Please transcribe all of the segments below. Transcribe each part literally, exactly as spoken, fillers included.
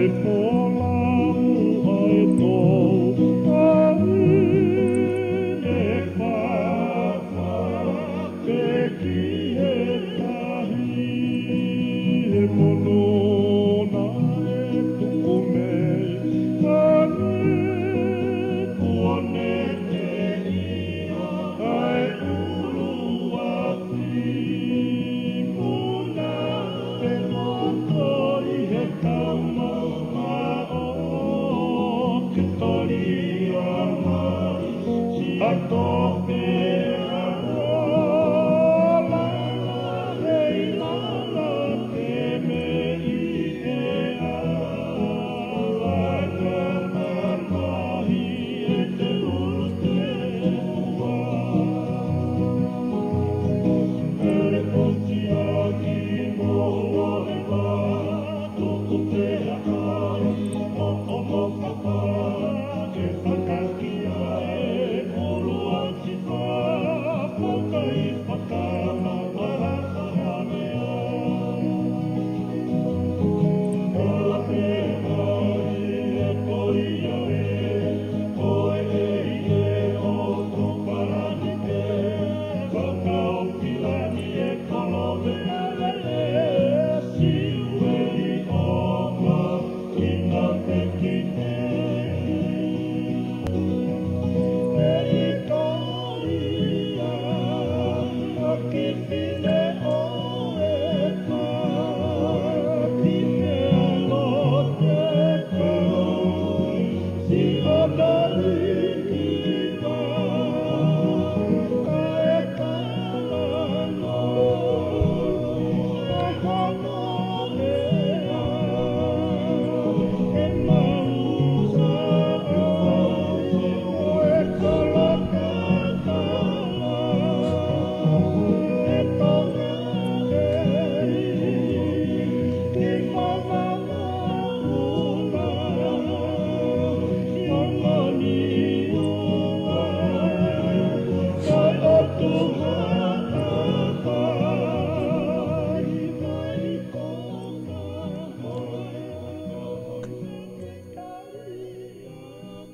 ʻOku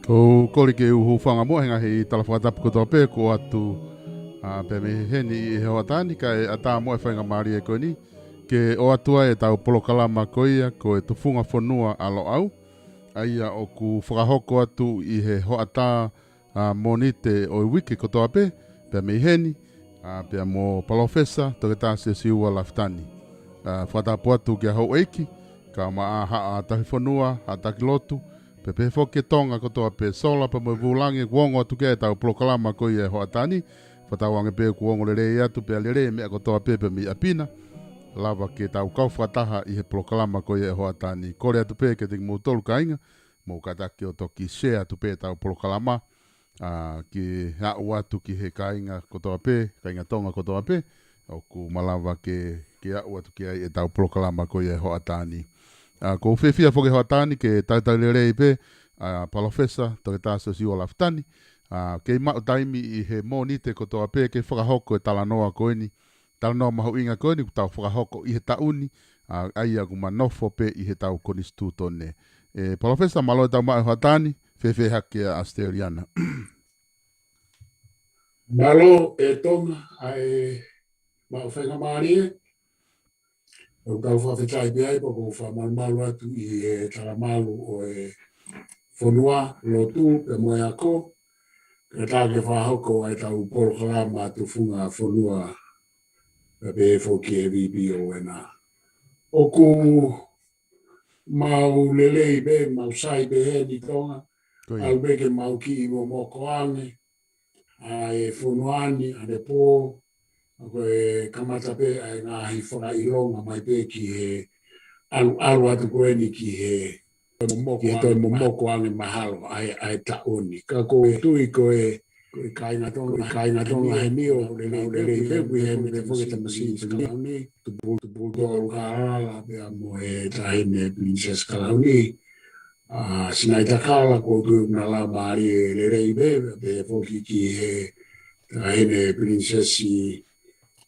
ou kole ke u hūfanga muʻa he ngaahi tala fakatapu kotoa pē kuo ʻoatu, ā, pea mei heni ʻi he hoʻatā ni, kae ʻatā muʻa e faingamālie ko eni ke ʻoatu ai ʻetau polokalama ko ia ko e Tufunga Fonua ʻa Loʻau, ʻa ia ʻoku fakahoko atu ʻi he hoʻatā, ā, Mōnite ʻo e uike kotoa pē, pea mei heni, ā, pea mo Palōfesa Toketā Siosiua Lafitani. Ā, fakatapu atu kia houʻeiki, kae ʻumaʻā haʻa tauhi fonua, haʻa taki lotu, pea pehē foki ki Tonga kotoa pē, sola pea mo e vūlangi kuo ongo atu ki ai ʻetau polokalama ko ia e hoʻatā ni, fakatauange pē kuo ongo lelei atu pea lelei e meʻa kotoa pē pea mei ʻapi na, lava ke tau kau fakataha ʻi he polokalama ko ia e hoʻatā ni. Kole atu pē kiate kimoutolu kāinga, mou kātaki ʻo toki share atu pē ʻetau polokalama, ā, ke aʻu atu ki he kāinga kotoa pē, kāinga Tonga kotoa pē, ʻoku malava ke, ke aʻu atu ki ai ʻetau polokalama ko ia e hoʻatā ni. Ā, ʻoku ou fiefia foki he hoʻatā ni ke talitali lelei pē, ā, Palōfesa Toketā Siosiua Lafitani, ā, kei maʻu taimi ʻi he Mōnite kotoa pē ke fakahoko e talanoa ko eni, talanoa mahuʻinga ko eni kuo tau fakahoko ʻi he taʻu ni, ā, ʻa ia ʻoku ma nofo pē ʻi heʻetau konisitūtone. Ē, Palōfesa, mālō e tau maʻu e hoʻatā ni, fēfē hake ʻa ʻAositelēlia na? Mālō e Tonga, ʻa e maʻu faingamālie, ʻoku ou fakafetaʻi pē ai, pea ʻoku ou fakamalumalu atu ʻi he talamalu ʻo e fonua, lotu, pea mo e ako, kae ʻatā ke fakahoko ai ʻetau polokalama Tufunga Fonua, pea pehē foki e VPON. ʻOku mau lelei pē, mau sai pē heni Tonga, Ko ia. ʻAlu pē ke mau kiʻi momoko ange, ʻa e fonua ni, ʻanepō, ʻa ko e kamata pē ʻa e ngaahi fakaʻilonga mai pē ki he ʻalu, ʻalu atu ko eni ki he, Momoko ki he toe ange. momoko ange mahalo ʻa e, ʻa e taʻu ni. Ka ʻoku ou tui ko e, ko e kāinga Tonga, ko e kāinga Tonga heni ʻoku lelei, lelei pē, ʻoku ʻi heni pē foki e tamasiʻi Singapore ni, Tupu, Tuputolu Kalala, pea mo e Taʻahine Princess Kalauni. Ā, Sinaitakala, ʻoku ou tui ʻoku na laumālie lelei pē, pehē foki ki he Taʻahine Princess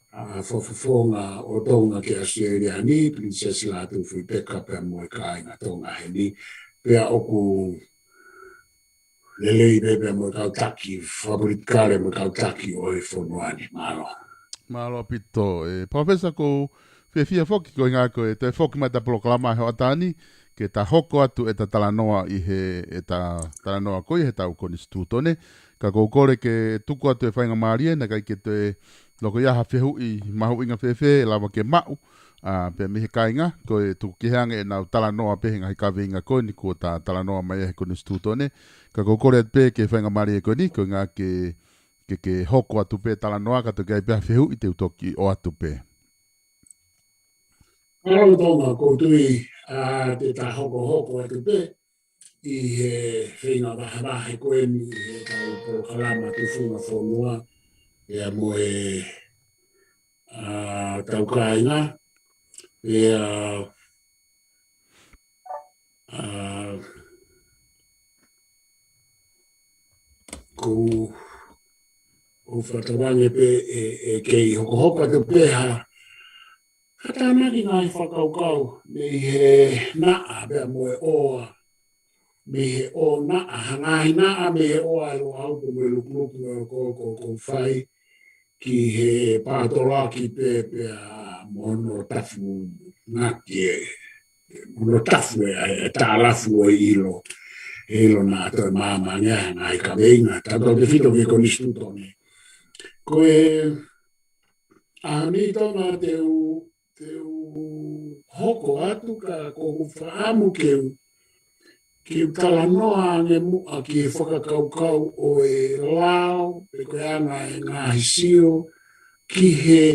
ʻa e fakafofonga ʻo Tonga ki ʻAositelēlia ni, Pilinisesi Lātūfuipeka pea mo e kāinga Tonga heni, pea ʻoku lelei pē pea mo e kau taki fakapolitikale mo e kau taki ʻo e fonua ni. Mālō. Mālō ʻaupito, ē, Palōfesa, ʻoku ou fiefia foki ko e ʻuhinga ko e toe foki mai ʻeta polokalama he hoʻatā ni, ke ta hoko atu ʻeta talanoa ʻi he, ʻeta talanoa ko ia heʻetau konisitūtone. Ka ʻoku ou kole ke tuku atu e faingamālie, naʻe ʻikai ke toe loko ʻi ai ha fehuʻi mahuʻinga fēfē ʻe lava ke maʻu, ʻa, pea mei he kāinga, ko e tuku kehe ange ʻenau talanoa pē he ngaahi kaveinga ko eni kuo ta talanoa mai he konisitūtone. Ka ʻoku ou kole atu pē ki he faingamālie ko eni, ko e ʻuhinga ke, ke, ke hoko atu pē talanoa, ka toki ʻi ai pē ha fehuʻi te u toki ʻoatu pē. Mālō Tonga, ʻoku ou tui, ʻa, te ta hokohoko atu pē ʻi he feinga vahevahe ko eni ʻi heʻetau polokalama Tufunga Fonua, ʻa ia mo e, ʻa, ʻetau kāinga, ʻa ia, ʻa, ʻoku ou fakatauange pē ʻe, ʻe kei hokohoko atu pē ha, ha tānaki ngaahi fakakaukau mei he naʻa pea mo e ʻoa, mei he ʻō naʻa, ha ngaahi naʻa mei he ʻoa ʻa e Loʻau pea mo e lukuluku ʻa e ko, ko, ko fai ki he pātolaki pē pea mo hono tafu ngaki ē, mo hono tafu ē, ʻa e tālafu ʻo e ʻilo, ʻilo naʻa toe māmani ʻa e ngaahi kaveinga, tautautefito ki he konisitūtone. Ko e ʻaho ni Tonga te u, te u hoko atu ka ʻoku ou fakaʻamu ke u, ke u talanoa ange muʻa ki he fakakaukau ʻo e lao, pe ko e anga e ngaahi sio, ki he,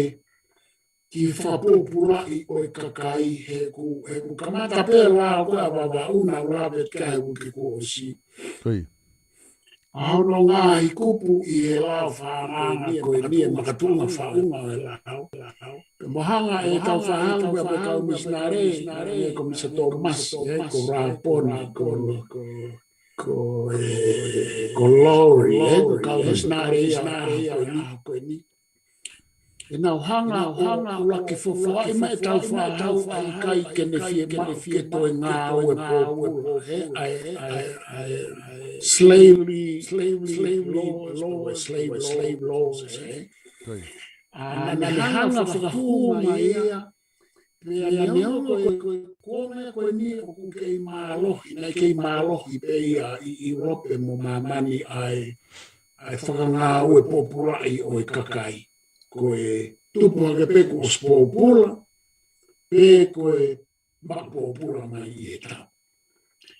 ki he fakapōpulaʻi ʻo e kakai he ʻoku, he ʻoku kamata pē lao ko ē ʻa Vavaʻu naʻa u lave ki ai he uike kuo ʻosi. Ko ia. ʻA hono ngaahi kupu ʻi he lao fānanga ko eni ʻa e makatuʻunga faʻunga ʻo e lao. Pea mo hanga ʻe he kau fakahau pea mo e kau misinale, ʻa ia ko Misa Tōmasi, ē, ko Raponi, ko, ko, ē, ko Lori, ē, ko e kau misinale ia ʻo e ʻaho ko eni. ʻEnau hanga, hanga ʻo ʻuluaki fofoaʻi mai ʻetau fakahau ʻa e ʻikai ke ne fiemaʻu ke toe ngāue pōpula, ē, ʻa e, ʻa e, ʻa e, ʻa e slavery, slavery laws, slavery laws, ē. Ko ia. ʻA, naʻa ne hanga ʻo fakahū mai ia, pea neongo ko e, ko e kuonga ko eni ʻoku kei mālohi, naʻe kei mālohi pē ia ʻi, ʻi ʻIulope mo māmani ʻa e, ʻa e fakangāue pōpulaʻi ʻo e kakai. Ko e tupu hake pē kuo ʻosi pōpula, pe ko e maʻu pōpula mai ʻi he tau.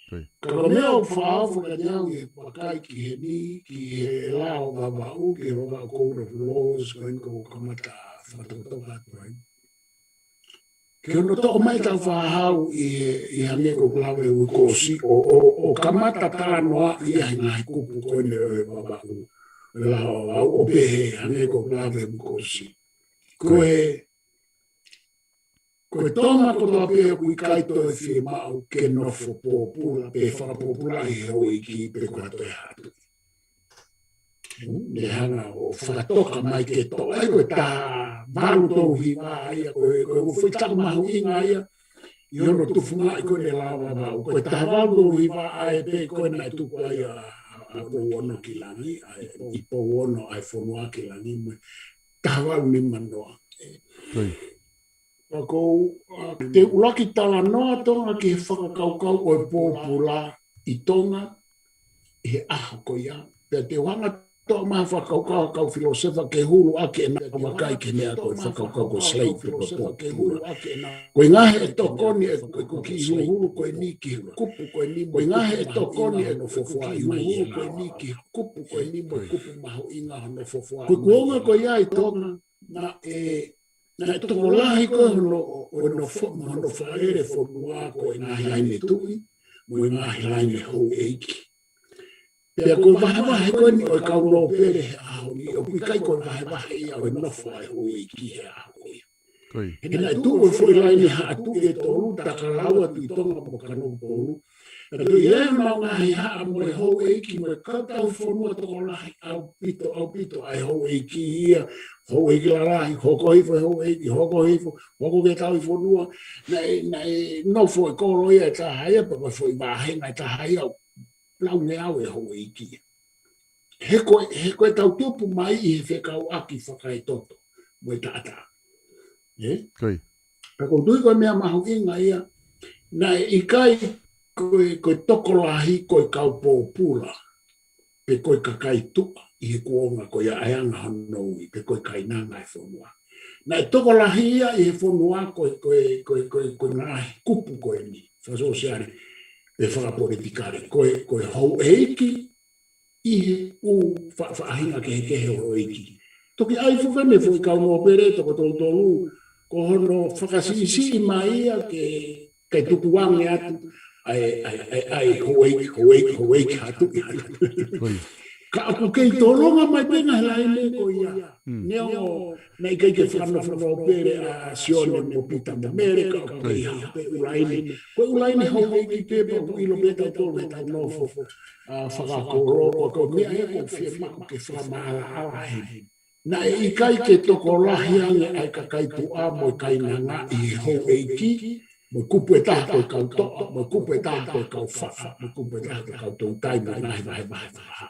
Ko ia. Ka ko e meʻa ʻoku fakaofo kiate au ʻi he vakai ki heni, ki he lao Vavaʻu, ki he Vavaʻu Code of Laws, ko eni ʻoku ou kamata fakatokatoka atu ai. Ki hono toʻo mai ʻetau fakahau ʻi he, ʻi he hangē ko ʻeku lave he uike kuo ʻosi, ʻo, ʻo, ʻo kamata talanoaʻi ʻa e ngaahi kupu ko eni ʻo e Vavaʻu, ʻo e lao Vavaʻu, ʻo pehē hangē ko ʻeku lave he uike kuo ʻosi. Ko e, ko e Tonga kotoa pē ʻoku ʻikai toe fiemaʻu ke nofo pōpula, pe fakapōpulaʻi ʻe he houʻeiki pe ko ha toe ha tuʻi. Ne hanga ʻo fakatoka mai ke toʻo, ʻa ia ko e taha valu tolu hiva ia, ko e, ko e foʻi taku mahuʻinga ia ʻi hono tufungaʻi ko eni e lao Vavaʻu. Ko e taha valu tolu hiva ʻa e pē ko ē naʻe tuku ai ʻa, ʻa, ʻa Pouono ki langi, ʻa e, ʻi Pouono ʻa e fonua ki langi mo e taha valu nima noa. Ko ia. Pea ʻoku ou, ʻa, te u ʻuluaki talanoa Tonga ki he fakakaukau ʻo e pōpula ʻi Tonga ʻi he ʻaho ko ia. Pea te u hanga ʻo toʻo mai ha fakakaukau ʻa e kau filōsefa ke huluʻaki ʻenau vakai ki he meʻa ko e fakakaukau ko e slave pe ko e pōpula. Ko e ʻuhinga he ʻe tokoni ʻeku, ʻeku kiʻi huluhulu ko eni ki he kupu ko eni, ko e ʻuhinga he ʻe tokoni ʻeku kiʻi huluhulu ko eni ki he kupu ko eni mo e kupu mahuʻinga hono fofoaʻi mai. Ko e kuonga ko ia ʻi Tonga, naʻe, naʻe tokolahi ko ē hono, hono fo-, hono fāʻele fonua ko e ngaahi laine tuʻi mo e ngaahi laine houʻeiki. Pea ko e vahevahe ko eni ʻo e kau nōpele he ʻaho ni, ʻoku ʻikai ko e vahevahe ia ʻo e nofo ʻa e houʻeiki he ʻaho ia. He naʻe tuʻu e foʻi laine Haʻa Tuʻi ʻe tolu, Takalaua, Tuʻi Tonga mo Kanokupolu. Pea toe ʻi ai honau ngaahi haʻa mo e houʻeiki mo e kau tauhi fonua tokolahi ʻaupito, ʻaupito ʻa e houʻeiki ia, houʻeiki lalahi, hoko hifo e houʻeiki, hoko hifo, hoko ki he tauhi fonua. Naʻe, naʻe nofo e kolo ia ʻe taha ia, pea ko e foʻi vāhenga ʻe taha ia, lau ngeau e houʻeiki ia. He ko e, he ko e tau tupu mai ʻi he fekauʻaki fakaetoto mo e taʻataʻa. Ē? Pea ʻoku ou tui ko e meʻa mahuʻinga ia, naʻe ʻikai ko e, ko e tokolahi ko e kau pōpula, pe ko e kakai tuʻa ʻi he kuonga ko ia ʻa e anga hono ui, pe ko e kainanga e fonua. Naʻe tokolahi ia ʻi he fonua ko e, ko e, ko e, ko e, ko e ngaahi kupu ko eni fakasōsiale, pe fakapolitikale. Ko e, ko e houʻeiki ʻi he ʻū fa-, faʻahinga kehekehe ʻo e houʻeiki. Toki ʻai foki ʻene foʻi kau nōpele toko tolutolu, ko hono fakasiʻisiʻi mai ia ke, ke tukuange atu ʻa e, ʻa e, ʻa e, ʻa e houʻeiki, houʻeiki, houʻeiki Haʻa Tuʻi. Ka ʻoku kei tolonga mai pē ngaahi laine ko ia. Neongo naʻe ʻikai ke fakanofo nōpele ʻa Sione mo Pita mo Mele, ka ʻoku kei hā pē ʻū laine. Ko e ʻū laine houʻeiki pē, pea ʻoku ʻilo pē tautolu he tau nofo, ʻa, fakakolo, ko e meʻa ia ʻoku fiemaʻu ke fakamaʻalaʻala heni. Naʻe ʻikai ke tokolahi ange ʻa e kakai tuʻa mo e kainanga ʻi he houʻeiki, mo e kupu ʻe taha ko e kau toʻa, mo e kupu ʻe taha ko e kau faʻa, mo e kupu ʻe taha ko e kau toutai, mo e ngaahi vahevahe fakahā.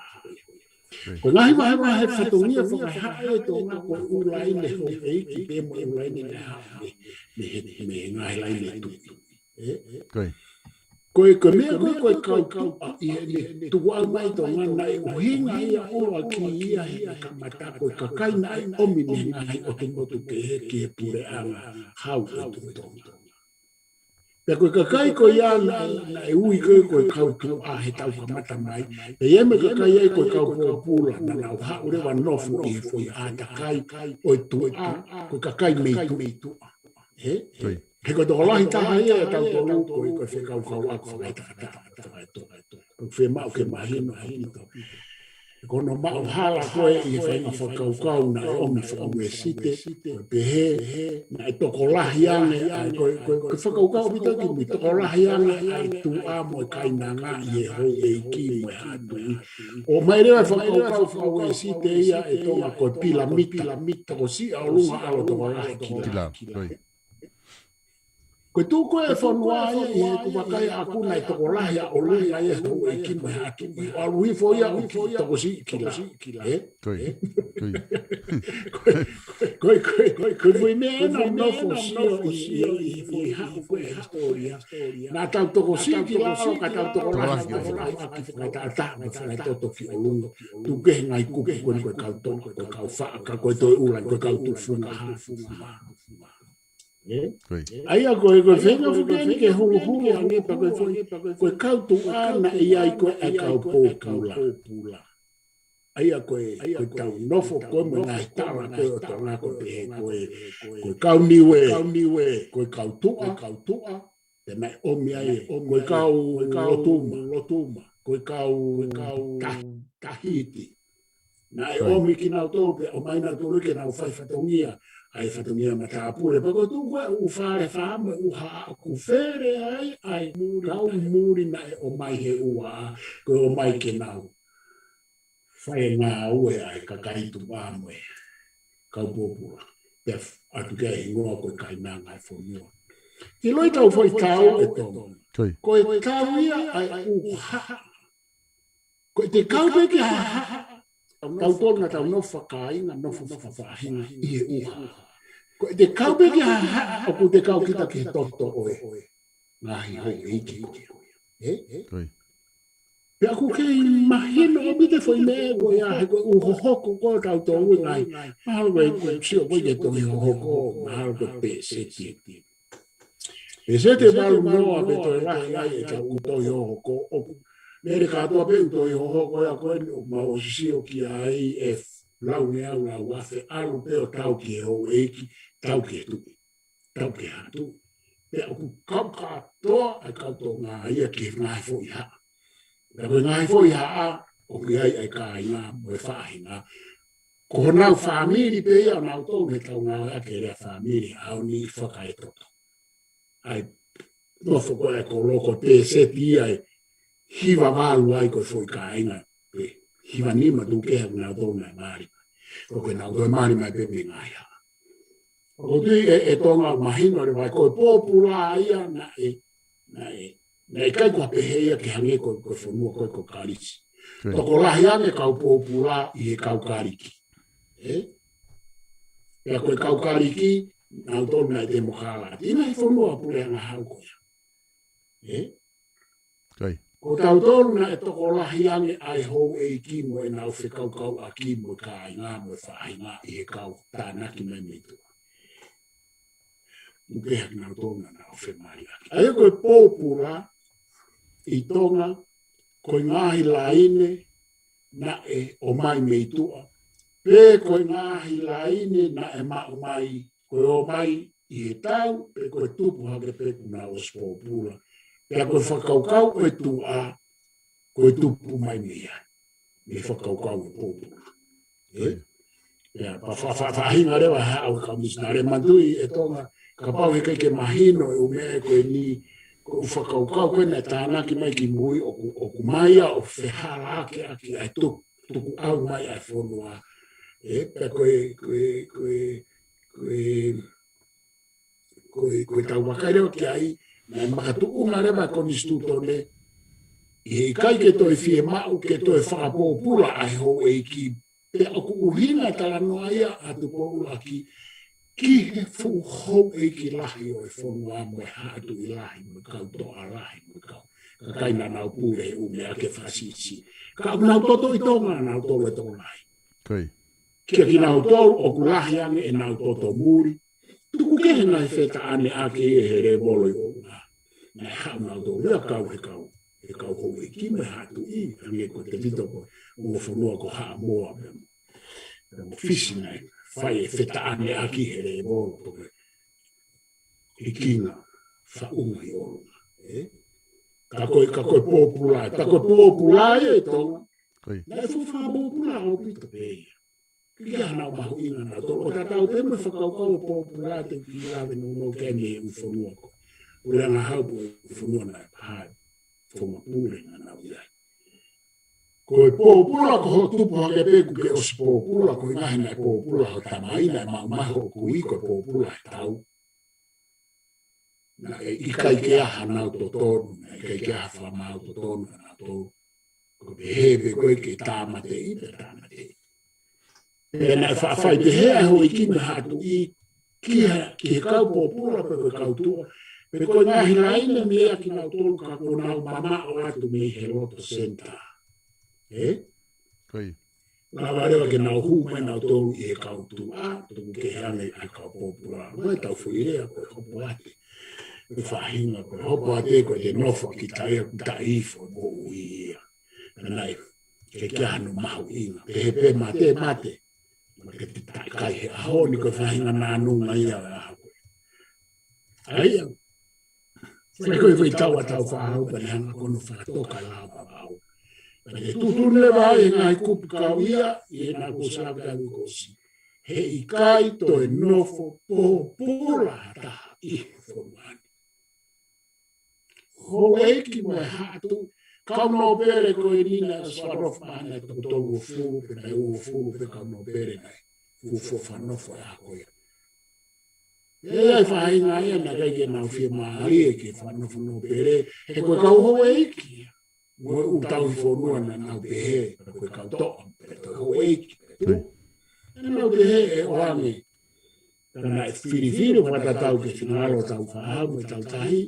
Ko e ngaahi vahevahe fatongia fakahā ʻe Tonga ko e ʻū laine houʻeiki pē mo e ʻū laine naʻe haʻu mei, mei he, mei he ngaahi laine tuʻi. Ē? Ko e, ko e meʻa ko e, ko e kau tuʻa ʻi heʻene tuʻa mai Tonga naʻe ʻuhinga ia ʻuluaki ia he kamata ko e kakai naʻe ʻomi mei he ngaahi ʻotu motu kehe ki he puleʻanga hau ʻo e Tuʻi Tonga. Pea ko e kakai ko ia naʻe, naʻe ui ko e, ko e kau tuʻa he tau kamata mai. Pea ʻi ai mo e kakai ai ko e kau pōpula, naʻa nau haʻu leva nofo ʻi he foʻi ʻātakai ʻo e tuʻa, ko e kakai mei tuʻa. Ē? He ko e tokolahi taha ia ʻe tautolu ko e, ko e fekaukauʻaki fakaetangata, fakaetoto. ʻOku fiemaʻu ke mahino ʻaupito. Ko hono maʻu hala ko ē ʻi he faʻahinga fakakaukau naʻe ʻomi faka-Uēsite, ko e pehē, naʻe tokolahi ange, ʻa e, ko e, ko e, ko e fakakaukau ʻaupito ki mui, tokolahi ange ʻa e tuʻa mo e kainanga ʻi he houʻeiki mo e Haʻa Tuʻi. ʻOmai leva e fakakaukau faka-Uēsite ia ʻe Tonga ko e pilamita, tokosiʻi ʻa ʻolunga, ʻalu tokolahi ki lalo. Ko e tuʻu ko ē e fonua ia ʻi heʻeku vakai ʻaʻaku naʻe tokolahi ʻa ʻolunga ia houʻeiki mo e Haʻa Tuʻi, ʻo ʻalu hifo ia ʻo tokosiʻi ki lalo. Ē? Ko e, ko e, ko e, ko e, ko e, ko e meʻa ena ʻoku nau nofo ʻo sio ʻi, ʻi, ʻi, ʻi haʻu ko e hisitōlia. Naʻa tau tokosiʻi ki lalo ka tau tokolahi ʻaki fakaetaʻataʻa mo fakaetoto ki ʻolunga. Tuku kehe ngaahi kupu ko eni ko e kau toʻa, ko e kau faʻa, ka ko e toe ʻuluaki ko e kau tufunga hā. Ē? ʻA ia ko e, ko e feinga foki eni ke huluhulu ange pea ko e foʻi, ko e kau tuʻa naʻe ʻi ai ko e ʻa e kau pōpula. ʻA ia ko e, ko e tau nofo ko ē mo e ngaahi tala ko ē ʻo Tonga ko e pehē ko e, ko e kau Niue, ko e kau tuʻa, kau tuʻa, pea naʻe ʻomi ai, ko e kau Lotuma, Lotuma, ko e kau, ko e kau Ta-, Tahiti. Naʻe ʻomi kinautolu pea ʻomai nautolu ke nau fai fatongia, ʻa e fatongia matāpule. Pea ko e tuʻu ko ē ʻū fale fā mo e ʻū haʻa ʻoku fele ai ʻa e kau muli naʻe ʻomai he ʻū ʻā, ko e ʻomai ke nau fai e ngāue ʻa e kakai tuʻa mo e kau pōpula. Pea ʻatu ki ai e hingoa ko e kainanga e fonua. ʻIloi tau foʻi tau ʻe Tonga. Ko e tau ia ʻa e ʻū haʻa. Ko e te kau pē ki ha haʻa, tautolu naʻa tau nofo fakakāinga, nofo fakafaʻahinga ʻi he ʻū haʻa. Ko e te kau pē ki ha haʻa, ʻoku te kau kita ki he toto ʻo e ngaahi houʻeiki ko ia. Ē? Pea ʻoku kei mahino ʻaupito e foʻi meʻa ko ia, he ko e ʻū hohoko ko ē ʻo tautolu e ngaahi. Mahalo ko e, ko e sio ko ē ki he tohi hohoko, mahalo ko e pēseti. Pēseti ʻe valu noa pē toe lahi ai ʻetau ʻū tohi hohoko ʻoku. Mele kātoa pē ʻū tohi hohoko ia ko eni ʻoku mau ʻosi sio ki ai ʻe lau ngeau lau afe ʻalu pē ʻo tau ki he houʻeiki, tau ki he tuʻi, tau ki he Haʻa Tuʻi. Pea ʻoku kau kātoa ʻa e kau Tonga ia ki he ngaahi foʻi haʻa. Pea ko e ngaahi foʻi haʻa, ʻoku ʻi ai ʻa e kāinga mo e faʻahinga. Ko honau fāmili pē ia ʻonautolu he tau ngāueʻaki e lea fāmili ʻaho ni fakaetoto. ʻAi, nofo ko e kolo ko e pēseti ia ʻe hiva valu ai ko e foʻi kāinga pē. Hiva nima tuku kehe ʻoku nau tō mai mali. Ko ke nau tō mali mai pē mei ngaahi hala. ʻOku ou tui ʻe, ʻe Tonga mahino leva ko e pōpula ia naʻe, naʻe, naʻe ʻikai ko ha pehē ia ke hangē ko, ko e fonua ko, ko Kalisi. Tokolahi ange kau pōpula ʻi he kau Kalisi. ʻE? Pea ko e kau Kalisi, nautolu naʻe temokalati. ʻI he fonua puleʻanga hau ko ia. ʻE? Ko tautolu naʻe tokolahi ange ʻa e houʻeiki mo ʻenau fekaukauʻaki mo e kāinga mo e faʻahinga ʻi he kau tānaki mai mei tuʻa. Uke hake nautolu naʻa nau femaliʻaki. ʻA ia ko e pōpula ʻi Tonga, ko e ngaahi laine naʻe ʻomai mei tuʻa, pe ko e ngaahi laine naʻe maʻu mai, ko e ʻomai ʻi he tau, pe ko e tupu hake pē kuo nau ʻosi pōpula. Pea ko e fakakaukau ʻo e tuʻa, ko e tupu mai mei ai. Mei he fakakaukau ʻo e pōpula. ʻE? Pea, pa fa, fa, faʻahinga leva ha au e kau misinale manatuʻi ʻe Tonga, kapau heʻikai ke mahino e ʻū meʻa ko eni, ko e fakakaukau ko ē naʻe tānaki mai ki mui ʻoku, ʻoku mai ia ʻo fehalaaki ʻaki ʻa e tuku, tukuʻau mai ʻa e fonua. ʻE, pea ko e, ko e, ko e, ko e, ko e, ko e tau vakai leva ki ai, naʻe makatuʻunga leva e konisitūtone, ʻi he ʻikai ke toe fiemaʻu, ke toe fakapōpula ʻa e houʻeiki, pea ʻoku ʻuhinga talanoa ia ʻa Tupou ʻUluaki, ki he fuʻu houʻeiki lahi ʻo e fonua mo e haʻa tuʻi lahi, mo e kau toʻa lahi, mo e kau kakai naʻa nau pule he ʻū meʻa ke fakasisi. Ka ʻoku nau toto ʻi Tonga, nau tolo e tokolahi. Kia kinautolu ʻoku lahi ange ʻenau toto muli. Tuku kehe ngaahi fetaʻaneʻaki ʻi he lēvolo ʻi ʻolunga. Naʻe haʻu nautolu ia kau he kau, he kau houʻeiki mo e haʻa tuʻi, hangē ko e tefito ko e ʻū fonua ko Haʻamoa pea mo, pea mo Fisi naʻe fai e fetaʻaneʻaki he lēvolo ko e ʻeikinga faʻunga ʻi ʻolunga. ʻE? Ka ko e, ka ko e pōpula, ka ko e pōpula ia ʻi Tonga. Naʻe fuʻu fakapōpula ʻaupito pē ia. Ki ha nau mahuʻinga nautolu. ʻO tatau pē mo e fakakaukau ʻo pōpula te u kiʻi lave nounou ki ai mei he ʻū fonua ko. Puleʻanga hau pe ʻū fonua naʻe pahai. Fonua pule naʻa nau ʻi ai. Ko e pōpula ko hoʻo tupu hake pē kuo ke ʻosi pōpula, ko e ngaahi naʻe pōpula ho tamai naʻe maʻu mai hoʻo kui ko e pōpula he tau. Naʻe ʻikai ke ʻi ai hanau totonu, naʻe ʻikai ke ʻi ai ha fakamaau totonu, hanau totonu. Ko e pehē pē ko ē ke tāmateʻi, pea tāmateʻi. Pea naʻe faʻa fai pehē ʻa e houʻeiki mo e haʻa tuʻi, ki ha, ki he kau pōpula pe ko e kau tuʻa, pe ko e ngaahi laine meia kinautolu ka kuo nau mamaʻo atu mei he loto senitā. ʻE? Lava leva ke nau hū mai nautolu ʻi he kau tuʻa, tuku kehe ange ʻa e kau pōpula. Mai tau foʻi lea ko e hopoate. Ko e faʻahinga ko e hopoate ko e te nofo ki taia ku taʻi ifo ko ui ia. Naʻe, ke kia no mahuʻinga. Pehē pē mate, mate. Mate te taʻekai he ʻaho ni ko e faʻahinga nānunga ia ʻa e ʻaho ko ē. ʻA ia, fai ko e fai tau a tau fāhau pea ne hanga ko hono fakatoka e lao vavau. Pea ne tuʻutuʻuni leva ai e ngaahi kupu kau ia, ʻi he naʻa ku ʻosi lave ki ai ʻaho kuo ʻosi. He ʻikai toe nofo pōpula ha taha ʻi he fonua ni. Houʻeiki mo e haʻa tuʻi, kau nōpele ko eni naʻe ʻosi fakanofo mai naʻe toko tolu uofulu, pe naʻe uofulu, pe kau nōpele naʻe fuofua fakanofo he ʻaho ko ia. ʻE ʻi ai e faʻahinga ia naʻe ʻikai ke nau fiemālie ke fakanofo nōpele, he ko e kau houʻeiki ia. Mo e ʻū tauhi fonua naʻa nau pehē, pe ko e kau toʻa, pe ko e houʻeiki, pe ko e tuʻi. Naʻa nau pehē ʻe ʻoange. Ka naʻe filifili ʻo fakatatau ki he finangalo ʻo e tau fāhau mo e tau tahi,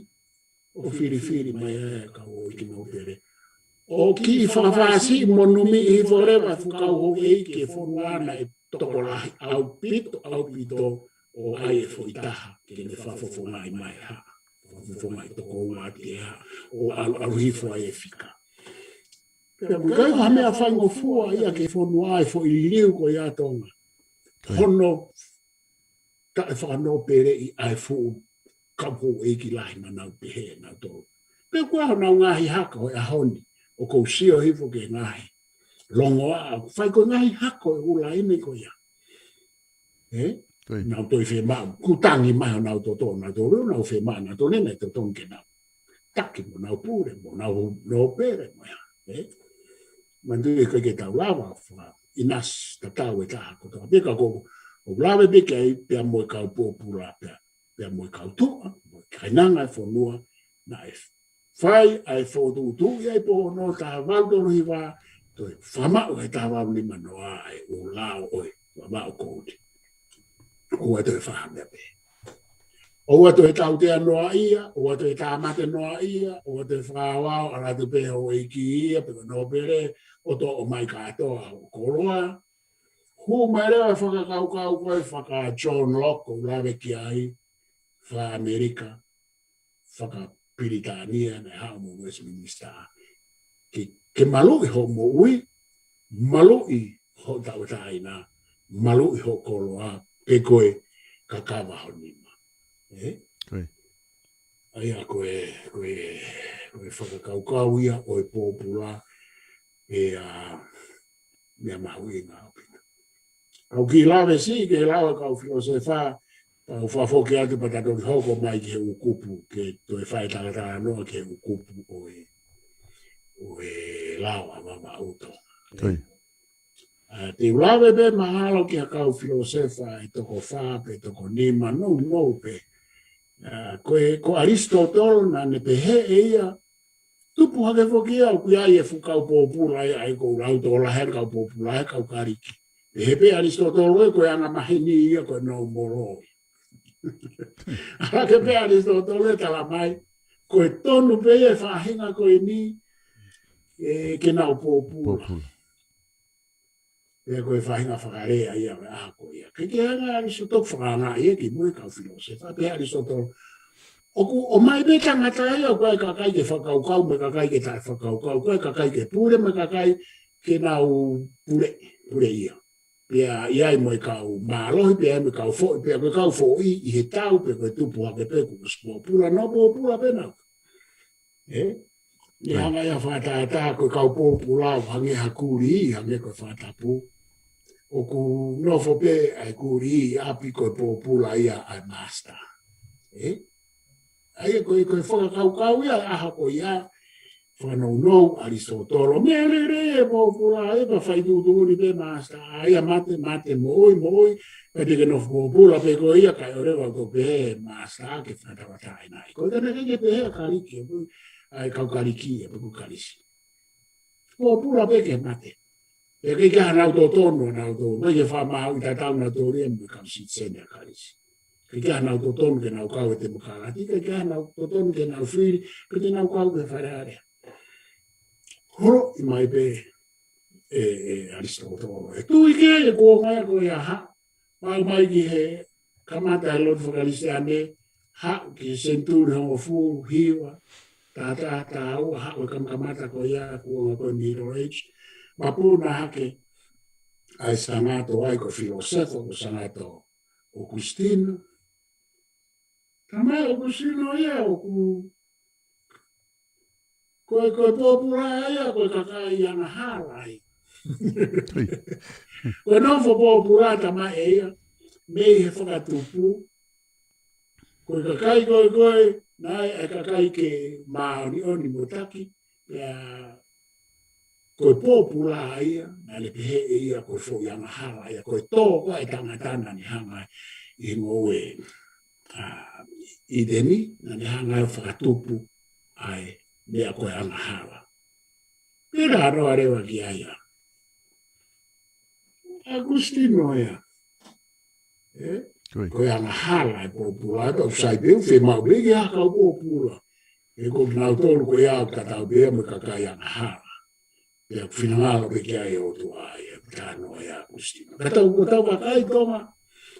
ʻo filifili mai ai e kau houʻeiki nōpele. ʻO kiʻi fakafāsiʻi mo numiʻi hifo leva e fuʻu kau houʻeiki e fonua naʻe tokolahi ʻaupito, ʻaupito ʻo ʻai e foʻi taha ke ne fakafofongaʻi mai ha. Fakafofongaʻi toko ua ʻaki ha. ʻO ʻalu, ʻalu hifo ai e fika. Pea ʻoku ʻikai ko ha meʻa faingofua ia ki he fonua e foʻi liliu ko ia ʻa Tonga. Hono taʻefakanōpeleʻi ʻa e fuʻu kau houʻeiki lahi naʻa nau pehē nautolu. Pea ko e honau ngaahi haka ʻo e ʻaho ni, ʻoku ou sio hifo ki he ngaahi longoaʻa, ʻoku fai ko e ngaahi hako ʻe ʻū laine ko ia. Ē? Nau toe fiemaʻu, kuo tangi mai honau toto, nau toe, nau fiemaʻu, nau toe ne, nau totonu ke nau taki mo nau pule, mo nau nōpele, mo ia. Ē? Manatuʻi ʻikai ke tau lava, fakaʻinasi tatau e taha kotoa. Pea ka ko, ʻoku lave pē ki ai, pea mo e kau pōpula, pea, pea mo e kau tuʻa, mo e kainanga e fonua, naʻe fai ʻa e fokotuʻutuʻu ia ʻi he pō ono taha valu tolu hiva, toe fakamaʻu he taha valu nima noa ʻa e ʻū lao ʻo e Vavaʻu Kouli. ʻOua toe fai ha meʻa pehē. ʻOua toe tautea noaʻia, ʻoua toe tāmate noaʻia, ʻoua toe fakaʻaoʻao, ʻalu atu pē houʻeiki ia, pe ko e nōpele, ʻo toʻo mai kātoa ʻa e koloa. Hū mai leva e fakakaukau ko ē faka-John Locke, ʻoku lave ki ai, faka-ʻAmelika, faka-Pilitānia, naʻe haʻu mo Westminster. Ke, ke maluʻi hoʻo moʻui, maluʻi hoʻo tauʻatāina, maluʻi hoʻo koloa, pe ko e kakava ho nima. Ē? ʻA ia ko e, ko e, ko e fakakaukau ia ʻo e pōpula, ʻa e, ā, meʻa mahuʻinga ʻaupito. Kau kiʻi lave siʻi ke lau e kau filōsefa, pea u fakafoki atu pea ta toki hoko mai ki he ʻū kupu, ke toe fai talatalanoa ki he ʻū kupu ʻo e, ʻo e lao ʻa Vavaʻu. Ā, te u lave pē mahalo ki he kau filōsefa ʻe toko fā pe toko nima, nounou pē. Ā, ko e, ko ʻAlisitōtolo naʻa ne pehē ʻe ia, tupu hake foki ia, ʻoku ʻi ai e fuʻu kau pōpula ia, ʻa ia ko e lau tokolahi e kau pōpula, e kau Kalisi. Pehē pē ʻAlisitōtolo ē, ko e anga maheni ia, ko e nōmolo. ʻAlu hake pē ʻAlisitōtolo ē, talamai, ko e tonu pē ia e faʻahinga ko eni, ē, ke nau pōpula. Pea ko e faʻahinga fakalea ia ʻo e ʻaho ko ia. Ke ke hanga ʻAlisitōtolo fakaanga ia ki mui kau filōsefa, pehē ʻAlisitōtolo. ʻOku ʻomai pē tangata ia, ʻoku ʻi ai e kakai ke fakakaukau, mo e kakai ke taʻefakakaukau, ʻoku ʻi ai e kakai ke pule, mo e kakai ke nau pule, pule ia. Pea ʻi ai mo e kau mālohi, pea ʻi ai mo e kau foʻi, pea ko e kau foʻi, ʻi he tau, pea ko e tupu hake pē, kuo ʻosi pōpula, nau pōpula pē nau. Ē? Ne hanga ia fakatātā ko e kau pōpula ʻo hangē ha kulī, hangē ko e fakatapu. ʻOku nofo pē ʻa e kulī ʻi ʻapi ko e pōpula ia ʻa e master. Ē? ʻA ia ko e, ko e fakakaukau ia ʻaho ko ia, fakanounou ʻAlisitōtolo. Meʻa lelei e pōpula, ē, pea fai tuʻutuʻuni pē master. ʻA ia mate, mate, moʻui, moʻui, pea te ke nofo pōpula pē koe ia kae ʻoua leva ʻo pehē master ke fakatauʻatāina ai. Ko e ka naʻe ʻikai ke pehē ʻa Kalisi, ʻa e kau Kalisi, ʻa e kau Kalisi. Pōpula pē ke mate. Pea ʻikai ke ʻi ai hanau totonu, hanau totonu. ʻIkai ke fakamāuʻi tatau nautolu ia mo e kau sitiseni ʻa Kalisi. ʻIkai ke ʻi ai hanau totonu ke nau kau he temokalati, ʻikai ke ʻi ai hanau totonu ke nau fili, pe te nau kau he Fale Alea. Holoʻi mai pē ʻe, ʻe ʻAlisitōtolo. ʻE tui ki ai e kuonga ko ia ha, pau mai ki he kamata e lotu faka-Kalisitiane, haʻu ki he senituli hongofulu, hiva, taha taha, taha ua, haʻu e kamakamata ko ia kuonga ko e Middle Age. Mapuna hake ʻa e Sangato ai ko e filōsefa ko Sangato ʻOkusitino. Talamai ʻe ʻOkusitino ia ʻoku ko e, ko e pōpula ia, ko e kakai angahala ia. Ko e nofo pōpula talamai ʻe ia, mei he fakatupu. Ko e kakai ko ē, ko ē, naʻe ʻi ai e kakai ke māʻoniʻoni mo taki, pea ko e pōpula ia, naʻa ne pehē ʻe ia ko e foʻi angahala ia, ko e tō ko ē ʻa e tangata naʻa ne hanga ʻi he ngoue, ā, ʻĪteni, naʻa ne hanga ʻo fakatupu ʻa e meʻa ko e angahala. Pea ʻalu ʻo lea ki ai ʻa ʻOkusitino ia. Ē? Ko e angahala e pōpula, ʻoku sai pē ʻoku fiemaʻu pē ke ʻi ai ha kau pōpula. He ko kinautolu ko ia ʻoku tatau pē ia mo e kakai angahala. Pea ʻoku finangalo pē ki ai ʻOtua ia, ʻoku talanoa ai ʻa ʻOkusitino. Ka tau, ko tau vakai Tonga,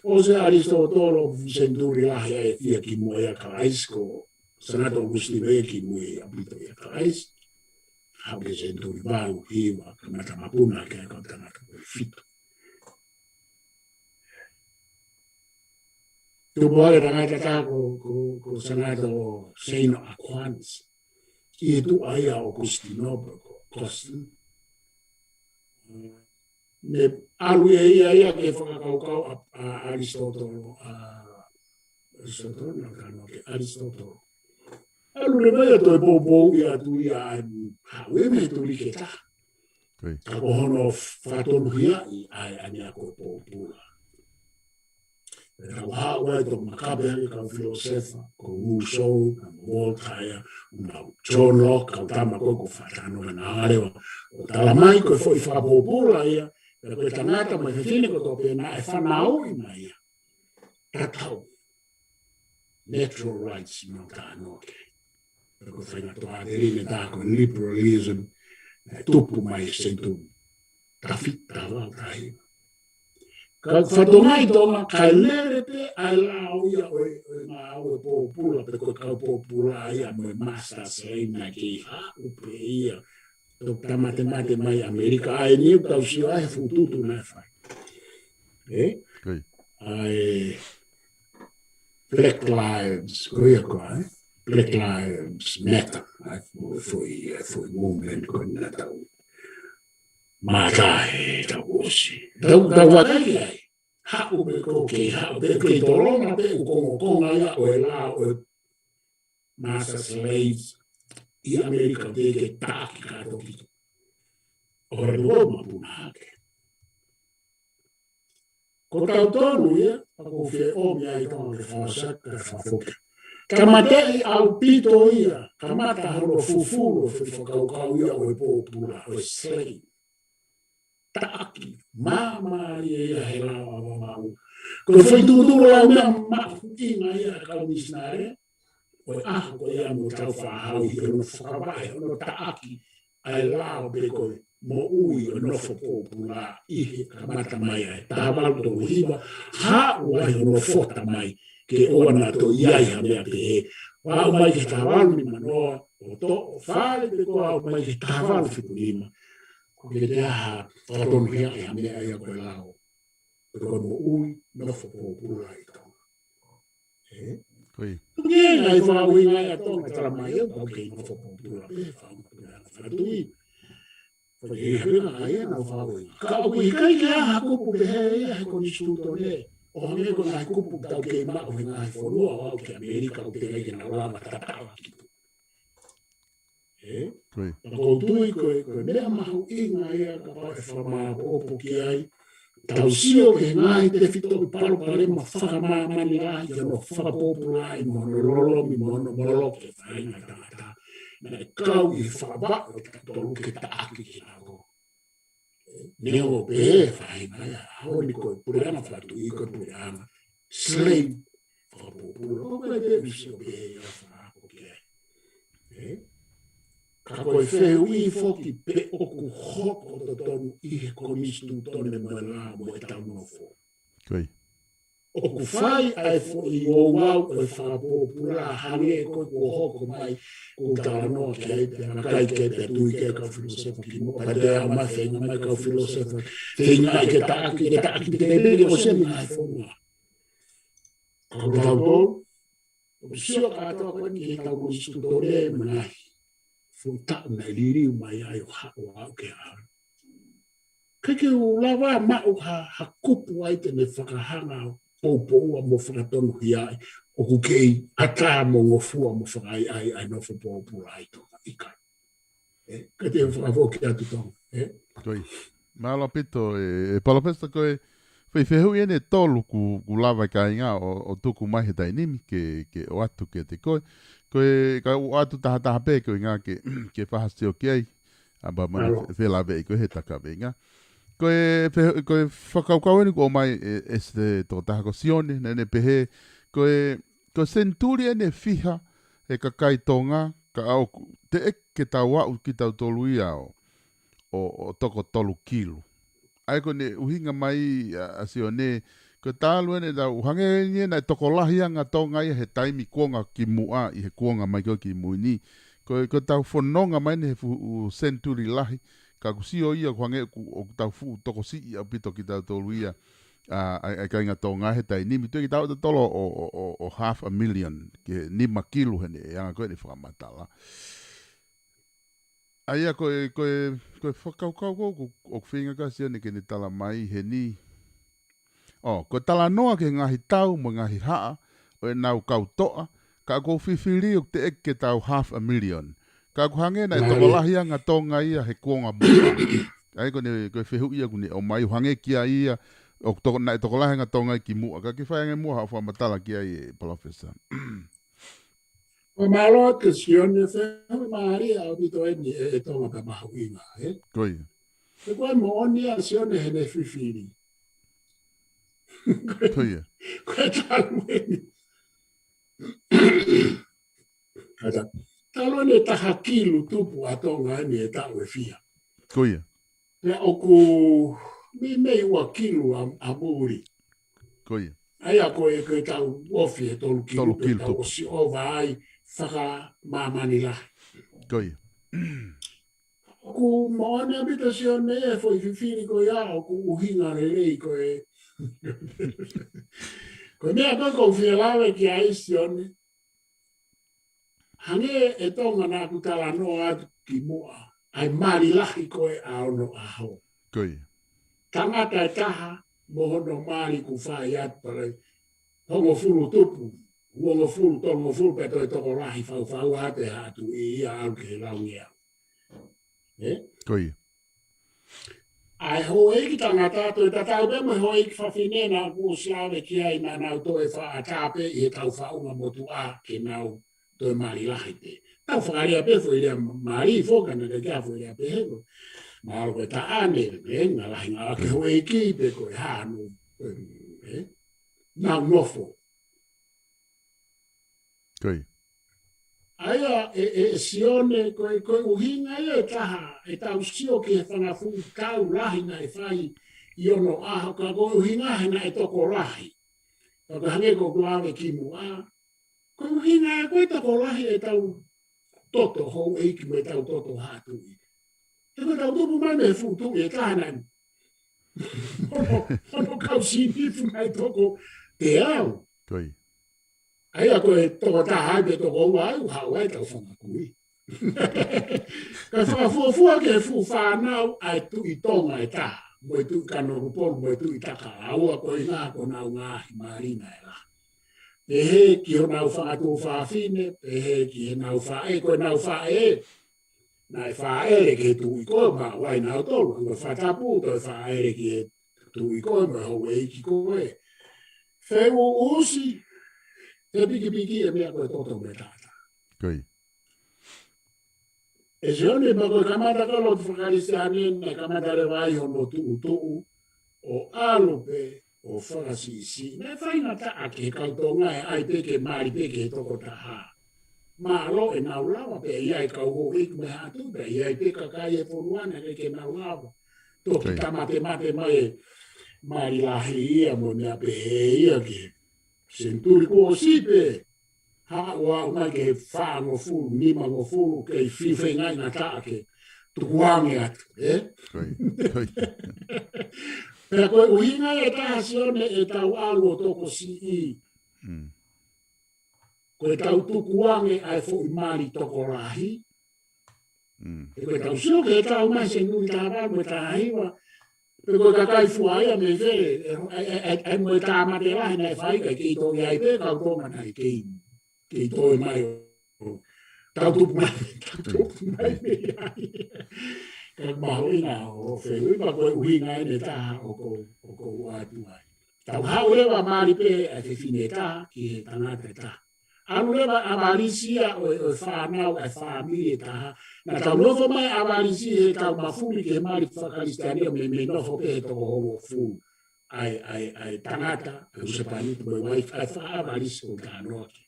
ʻosi ʻa ʻAlisitōtolo, senituli lahi ai ia ki muʻa ʻia Kalaisi, ko Sangato ʻOkusitino ia ki muʻa ʻaupito ʻia Kalaisi. Haʻu ki he senituli valu, hiva, kamata mapuna hake ʻa e kau tangata ko e fitu. Tupu hake tangata tā ko, ko, ko Sangato Seino Aquinas. ʻI he tuʻa ia ʻo ʻOkusitino pe ko Augustine. Ne ʻalu ia ia ia ke fakakaukau ʻa, ʻa Alisitōtolo, ʻa Alisitōtolo, na kano ke Alisitōtolo. ʻAlu leva ia toe poupou ia atu ia ai, ha ue me tuli ke ta. Ka ko hono fakatonuhiaʻi ʻa e ʻa e meʻa ko e pōpula. Pea tau haʻu ai tau makape ange kau filōsefa, ko Rousseau, na Voltaire, na John Locke, kau tama ko ē ko Fatano na Alewa. ʻO tala mai ko e foʻi fakapōpula ia, pea ko e tangata mo e fefine ko tō pē naʻe fanauʻi mai ia. Tatau. Natural rights no tano ke. Pea ko e faingataʻa ʻa Tēlini ta ko e liberalism, ʻe tupu mai e senituli. Tafi, tava, tahi. Ka fatongia ʻi Tonga, kae lele pē ʻa e lao ia ʻo e, ʻo e ngāue pōpula, pe ko e kau pōpula ia mo e master slave naʻe kei haʻu pē ia. Tau tāmatemate mai ʻAmelika, ʻa e niu tau sio ai he fuʻu tutu naʻe fai. ʻE? ʻA e Black Lives, ko ia ko ē, Black Lives Matter, ʻa e foʻi, ʻa e foʻi movement ko ē naʻa tau. Mata e tau ʻosi. Tau, tau vakai ai. Haʻu pē ko ke, haʻu pē ke tolonga pē ʻoku kongokonga ia ʻo e lao ʻo e master slaves ʻi ʻAmelika te ke taki ka toki. ʻO re luo ma puna hake. Ko tau tonu ia, ako fe o mi ai tau ke fasa, ke fafoke. Ka mate i au pito ia, ka mata hono fufulu, fe fakakaukau ia ʻo e pōpula, ʻo e slave. Taʻaki, māmālie ia he lao ʻa Vavaʻu. Ko e foʻi tuʻutuʻu lau meʻa mahuʻinga ia kau misinare, ʻo e ʻaho ko ia mo tau fāhau ʻi hono fakavaʻe, hono taʻaki, ʻa e lao pe ko e moʻui ʻo e nofo pōpula ʻi he kamata mai ʻa e taha valu tolu hiva, haʻu ai hono fota mai, ke ʻoua naʻa toe ʻi ai ha meʻa pehē. Vaʻu mai ke taha valu nima noa, ʻo toʻo fale pe ko ʻaʻu mai ke taha valu fitu nima. Ko ke te aha, fakatonuhia e ha meʻa ia ko e lao. Pe ko e moʻui, nofo pōpula ʻi Tonga. ʻE? Ko ia. Tuku e ngaahi fakauhinga ia Tonga tala mai au, kau kei nofo pōpula, pe fakauhinga fakatui. Ko e hake na ia na fakauhinga. Ka ʻoku ʻikai ke aha kupu pehē ia he konisitūtone. ʻO hangē ko e ngaahi kupu tau kei maʻu he ngaahi fonua, ʻo aʻu ki ʻAmelika, ʻoku teʻeki ke nau lava tatala ki tu. ʻE? Ko ia. Ka ʻoku ou tui ko e, ko e meʻa mahuʻinga ia kapau ʻe fakamāʻopoʻopo ki ai. Tau sio ki he ngaahi tefitoʻi palopalema fakamāmani lahi ki hono fakapōpulaʻi mo hono lolomi mo hono moloki e faʻahinga tangata. Naʻe kau ʻi he fakavaʻe ʻo tautolu ke taʻaki kinautolu. Neongo pē faʻahinga ia, ʻaho ni ko e puleʻanga fakatuʻi ko e puleʻanga slave fakapōpula, ʻoku ʻikai pē ʻusi ʻo pehē ia fakaako ki ai. ʻE? Ka ko e fehuʻi foki pe ʻoku hoko totonu ʻi he konisitūtone mo e lao mo e tau nofo. Ko ia. ʻOku fai ʻa e foʻi ouau ʻo e fakapōpula hangē ko e kuo hoko mai, kuo talanoa ki ai pea vakai ki ai pea tui ki ai kau filōsefa kimuʻa, pea te aʻu mai feinga mai kau filōsefa, feinga ke taʻaki, ke taʻaki, ke taʻaki, ke ʻosi eni ngaahi fonua. Ka ko tautolu, ʻoku sio kātoa ko eni ki he tau konisitūtone mo e ngaahi fuʻu taʻu naʻe liliu mai ai ʻo haʻu ʻo aʻu ki he ʻaho ni. ʻIkai ke u lava maʻu ha, ha kupu ai te ne fakahanga poupouʻi mo fakatonuhiaʻi ʻoku kei ʻatā mo ngofua mo fakaʻaiʻai ʻa e nofo pōpula ʻi Tonga, ʻikai. ʻE, ka te fakafoki atu Tonga, ʻe? Ko ia. Mālō ʻaupito, ʻe, ʻe Palōfesa, ko e foʻi fehuʻi eni ʻe tolu ʻoku, ʻoku lava e kāinga ʻo, ʻo tuku mai he taimi ni ke, ke ʻoatu kiate koe. Ko e, ka u ʻoatu tahataha pē ko e ngā ke, ke fakasio ki ai. ʻA pea ma Mālō. Felāveʻi ko e he takaveinga. Ko e fe-, ko e fakakaukau eni kuo ʻomai ʻe, ʻe se tokotaha ko Sione, naʻa ne pehē, ko e, ko e senituli eni ʻe fiha ʻe kakai Tonga, ka ʻoku teʻeki ke tau aʻu kitautolu ia ʻo, ʻo, ʻo toko tolu kilu. ʻA ia ko ʻene ʻuhinga mai ʻa, ʻa Sione, ko e talu eni tau hangē ni ena e tokolahi anga Tonga ia he taimi kuonga kimuʻa ʻi he kuonga mai ko ē ki mui ni. Ko, ko ʻetau fononga mai eni he fuʻu senituli lahi, ka ʻoku sio ia ʻoku hangē ʻoku, ʻoku tau fuʻu tokosiʻi ʻaupito kitautolu ia, ʻa, ʻa, ʻa e kāinga Tonga he taimi ni. Teʻeki tau totolo ʻo, ʻo, ʻo, ʻo half a million, ke nima kilu heni, ʻe anga ko eni fakamatala. ʻA ia ko e, ko e, ko e fakakaukau ko, ko, ʻoku feinga ʻa Sione ke ne tala mai heni. ʻO, ko e talanoa ki he ngaahi tau mo e ngaahi haʻa ʻo ʻenau kau toʻa, ka ʻoku ou fifili ʻoku teʻeki ke tau half a million. Ka ʻoku hangē naʻe tokolahi ange ʻa Tonga ia he kuonga muʻa. ʻA ia ko ʻene, ko e fehuʻi ia ʻoku ne ʻomai ʻoku hangē ki ai ia, ʻoku toko, naʻe tokolahi ange ʻa Tonga ia kimuʻa. Ka ke fai ange muʻa haʻo fakamatala ki ai, Palōfesa. ʻO mālō atu Sione, fehuʻi mālie ʻaupito eni ʻe, ʻe Tonga pea mahuʻinga, ē? Ko ia. He ko e moʻoni ʻa Sione heʻene fifili. Ko ia. Ko e tau eni. Kata, talu ʻene taha kilu tupu ʻa Tonga eni he taʻu ʻe fiha. Ko ia. Pea ʻoku meimei ua kilu ʻa, ʻa muli. Ko ia. ʻA ia ko e, ko e tau ofi he tolu kilu, tolu kilu tau tupu. ʻOsi ʻova ai fakamāmani lahi. Ko ia. ʻOku moʻoni ʻaupito Sione e foʻi fifili ko ia, ʻoku ʻuhinga lelei ko e. Ko e meʻa ko ē ʻoku ou fie lave ki ai Sione. Hangē ʻe Tonga naʻa ku talanoa atu kimuʻa, ʻa e mali lahi ko ē ʻa onoʻaho. Ko ia. Tangata ʻe taha, mo hono mali ʻoku fai atu pea hongofulu tupu, uongofulu, tolungofulu pea toe tokolahi faufau atu ʻe haʻa tuʻi ia ʻalu ki he laungeau. Ē? Ko ia. ʻA e houʻeiki tangata toe tatau pē mo e houʻeiki fafine naʻa ku ʻosi lave ki ai naʻa nau toe faʻa tā pē ʻi he tau faʻunga motuʻa ke nau toe mali lahi pē. Tau fakalea pē foʻi lea mali foki naʻe ʻikai ke ʻi ai foʻi lea pehē ko. Mahalo ko e taʻane, ē, ngaahi lahi ngaahi houʻeiki pe ko e hā nau, ē, nau nofo. Ko ia. ʻA ia, ʻe, ʻe, ʻe Sione, ko e, ko e ʻuhinga ia ʻe taha, ʻe tau sio ki he fanga fuʻu tau lahi naʻe fai ʻi onoʻaho, ka ko e ʻuhinga he naʻe tokolahi. Ka ko e hangē ko ʻeku lave kimuʻa, ko e ʻuhinga ia ko e tokolahi ʻetau toto houʻeiki mo ʻetau toto haʻa tuʻi. He ko ʻetau tupu mai mei he fuʻu tuʻi ʻe taha naʻe hono, hono kau sinifu naʻe toko teau. Ko ia. ʻA ia ko e toko taha ai pe toko ua ai, ʻoku haʻu ai ʻetau fanga kui. Ka fakafuofua ki he fuʻu fānau ʻa e Tuʻi Tonga ʻe taha, mo e Tuʻi Kanokupolu, mo e Tuʻi Takalaua, ko e ʻuhinga ko honau ngaahi mali naʻe lahi. Pehē ki honau fanga tuofāfine, pehē ki heʻenau faʻē, ko ʻenau faʻē. Naʻe fāʻele ki he tuʻi ko ē, maʻu ai nautolu, ʻa e fakatapu, toe fāʻele ki he tuʻi ko ē, mo e houʻeiki ko ē. Feuʻusi, he pikipiki e meʻa ko e toto mo e taʻataʻa. Ko ia. ʻE Sione, ma ko e kamata ko e lotu fakakalisitiane, naʻe kamata leva ai hono tuʻutuʻu, ʻo ʻalu pē, ʻo fakasiʻisiʻi. Naʻe faingataʻa ki he kau Tonga ʻe ʻai pē ke mali pē ki he toko taha. Mālō ʻenau lava pē ʻi ai kau houʻeiki mei haʻa tuʻi pē ʻi ai pē kakai e fonua naʻe ʻikai ke nau lava. Toki Ko ia. Tāmatemate mai e mali lahi ia mo e meʻa pehē ia ki he senituli kuo ʻosi pē. Haʻu ʻo aʻu mai ki he fāngofulu, nimangofulu, kei fifengāueʻaki ke tukuange atu, ē? Ko ia. Ko ia. Pea ko e ʻuhinga ia ʻe taha Sione ʻetau ʻalu ʻo tokosiʻi. Mm. Ko ʻetau tukuange ʻa e foʻi mali tokolahi. Mm. He ko ʻetau sio ki he taʻu mai senituli taha valu mo e taha hiva. Pe ko e kakai fua ia mei fē, ē, ē, ē, ē, mo e tāmate lahi naʻe fai ka kei toe ʻi ai pē kau Tonga naʻe kei, kei toe mai ʻo tau tupu mai, tau tupu mai mei ai. Ka mahuʻinga ʻo fehuʻi pea ko e ʻuhinga eni ʻe taha ʻoku, ʻoku ou ʻoatu ai. Tau haʻu leva mali pē ʻa e fefine ʻe taha ki he tangata ʻe taha. ʻAlu leva ʻa ʻAvalisi ia ʻo e, ʻo e fānau ʻa e fāmili ʻe taha. Naʻa tau nofo mai ʻa ʻAvalisi he tau mafuli ki he mali fakakalisitiane mei, mei nofo pē he toko hongofulu. ʻA e, ʻa e, ʻa e tangata, ʻa e husepāniti mo e uaifi, ʻa e faʻa ʻAvalisi ʻoku ou talanoa ki ai.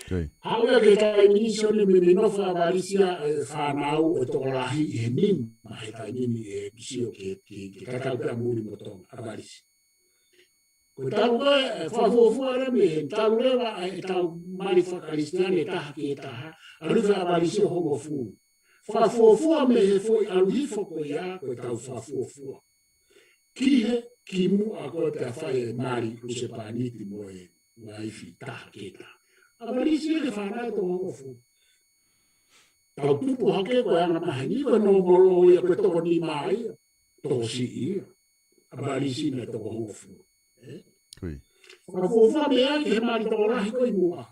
Ko ia. Haʻu ia ki he taimi ni Sione mei, mei nofo ʻa ʻAvalisi ia ʻa e fānau ʻo e tokolahi ʻi he nima he taimi ni ʻe sio ki, ki, ki he tatau pē ʻa muli mo Tonga, ʻAvalisi. Ko e talu ko ē, ʻe fakafuofua leva mei he talu leva ʻa e tau mali fakakalisitiane ʻe taha ki he taha, ʻalu hifo ʻa ʻAvalisi ʻo hongofulu. Fakafuofua mei he foʻi ʻalu hifo ko ia, ko e tau fakafuofua. Ki he, kimuʻa ko ē pea fai e mali husepāniti mo e uaifi taha ki he taha. ʻAvalisi ia ki he fānau ʻe toko hongofulu. Tau tupu hake ko e anga maheni, ko e nōmolo ia, ko e toko nima ia. Toko siʻi ia. ʻApalisi naʻe toko hongofulu. Ē? Ko ia. Fakafuofua meʻa ki he mali tokolahi ko ē ʻi muʻa.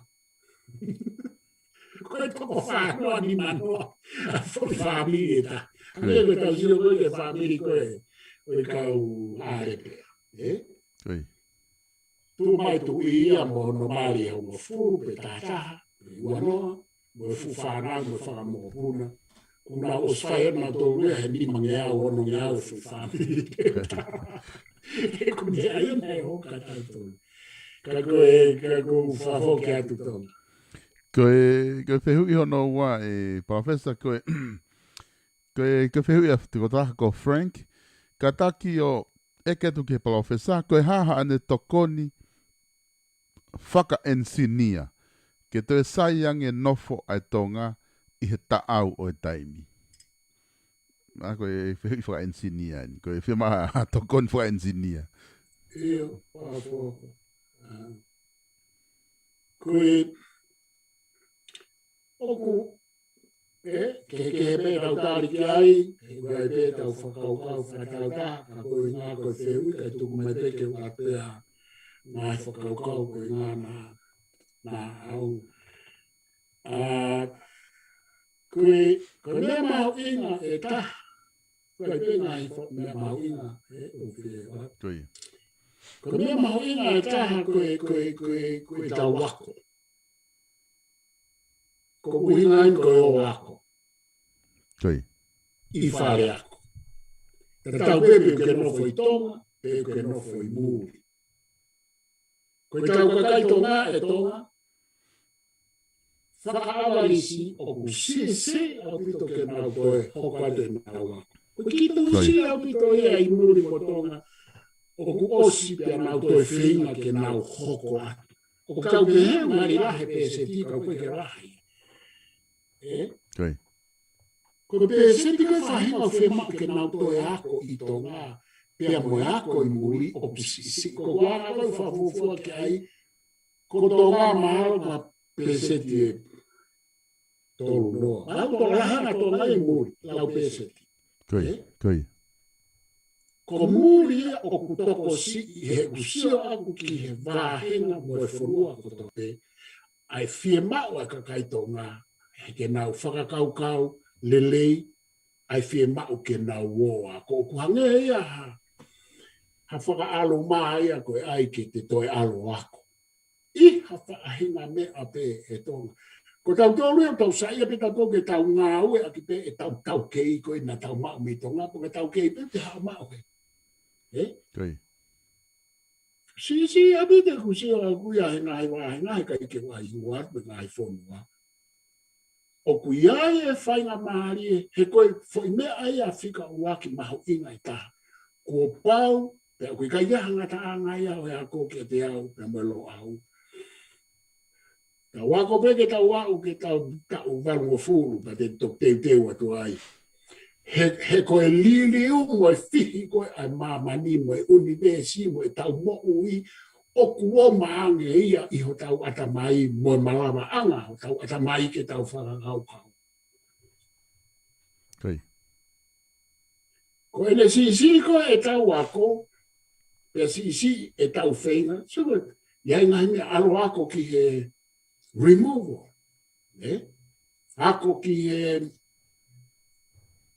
Ko e toko fā noa, nima noa. ʻA e foʻi fāmili ʻe taha. Ko ia. Ko e tau sio ko ē ki he fāmili ko ē ʻo e kau ʻAlepea. Ē? Ko ia. Tuʻu mai tuʻi ia mo hono mali ʻe hongofulu pe taha taha, pe ua noa, mo e fuʻu fānau, mo e fanga mokopuna. Kuo nau ʻosi fai ʻe nautolu ia he nimangeau, onongeau e fuʻu fāmili. He ko e meʻa ia naʻe hoko kia tautolu. Ka ko e, ka ko u fakafoki atu Tonga. Ko e, ko e fehuʻi hono ua ʻe Palōfesa, ko e, ko e, ko e fehuʻi ʻa e tokotaha ko Frank, kātaki ʻo ʻeke atu ki he Palōfesa, ko e hā haʻane tokoni fakaʻenisinia ke toe sai ange nofo ʻa e Tonga ʻi he taʻau ʻo e taimi. ʻA, ko e fehuʻi fakaʻenisinia eni, ko e fiemaʻu ha tokoni fakaʻenisinia. ʻIo, fakafoki. ʻA, ko e, ʻoku, ē, kehekehe pē ʻetau tali ki ai, he ʻoku ʻi ai pē ʻetau fakakaukau fakatautaha, ka ko e ʻuhinga ko e fehuʻi, kae tuku mai pē ke u ʻoatu pē ha ngaahi fakakaukau ko e ʻuhinga naʻa, naʻa ʻau. ʻA, ko e, ko e meʻa mahuʻinga ʻe taha, ko e pē ngaahi fo-, meʻa mahuʻinga, ē, ʻoku ke ʻoatu. Ko ia. Ko e meʻa mahuʻinga ʻe taha ko e, ko e, ko e, ko ʻetau ako. Ko e ʻuhinga eni ko e ʻo ako. Ko ia. ʻI fale ako. Tatau pē pe ʻoku ke nofo ʻi Tonga, pe ʻoku ke nofo ʻi muli. Ko ʻetau kakai Tonga ʻe Tonga, fakaʻavalisi ʻoku siʻisiʻi ʻaupito ke nau toe hoko atu ʻenau ako. Ko e kiʻi tuʻusi ʻaupito ia ʻi muli mo Tonga, ʻoku ʻosi pea nau toe feinga ke nau hoko atu. ʻOku tau pehē ʻoku ngali lahi e pēseti ka ʻoku ʻikai ke lahi. Ē? Ko ia. Ko e pēseti ko e faʻahinga ʻoku fiemaʻu ke nau toe ako ʻi Tonga, pea mo e ako ʻi muli ʻoku siʻisiʻi. Ko e ʻuhinga ko e fakafuofua ki ai, ko Tonga mahalo ko e pēseti ʻe tolu noa. Lau tokolahi ʻa Tonga ʻi muli, lau pēseti. Ko ia, ē? Ko ia. Ko muli ia ʻoku tokosiʻi he ʻoku sio ʻaku ki he vāhenga mo e fonua kotoa pē, ʻa e fiemaʻu ʻa e kakai Tonga, ʻa e ke nau fakakaukau lelei, ʻa e fiemaʻu ke nau ō ako. ʻOku hangē ia ha, ha fakaʻalumā ia ko e ʻai ke te toe ʻalu ʻo ako. ʻI ha faʻahinga meʻa pē ʻe Tonga. Ko tautolu ia ʻoku tau saiʻia pē tautolu ke tau ngāueʻaki pē ʻetau taukei ko ē naʻa tau maʻu mei Tonga, pe ko e taukei pē te haʻu maʻu he. Ē? Ko ia. Siʻisiʻi ʻaupito ʻeku sio ʻaku ia he ngaahi vāhenga he ʻikai ke u ʻai ua pe ngaahi fonua. ʻOku ʻi ai e faingamālie, he ko e foʻi meʻa ia fika ʻuluaki mahuʻinga ʻe taha. Kuo pau, pea ʻoku ʻikai ha ngataʻanga ia ʻo e ako kiate au, pea mo e Loʻau. Tau ako pē ke tau aʻu ke tau taʻu valungofulu, pea te toki teuteu atu ai. He, he ko e liliu mo e fihi ko ē ʻa e māmani mo e ʻunivēsi mo ʻetau moʻui, ʻoku ō mai ange ia ʻi hotau ʻatamai mo e malavaʻanga hotau ʻatamai ke tau fakakaukau. Ko ia. Ko ʻene siʻisiʻi ko ē ʻetau ako, pea siʻisiʻi ʻetau feinga, so ko e, ʻi ai ngaahi meʻa ʻalu ako ki he removal, ē? Ako ki he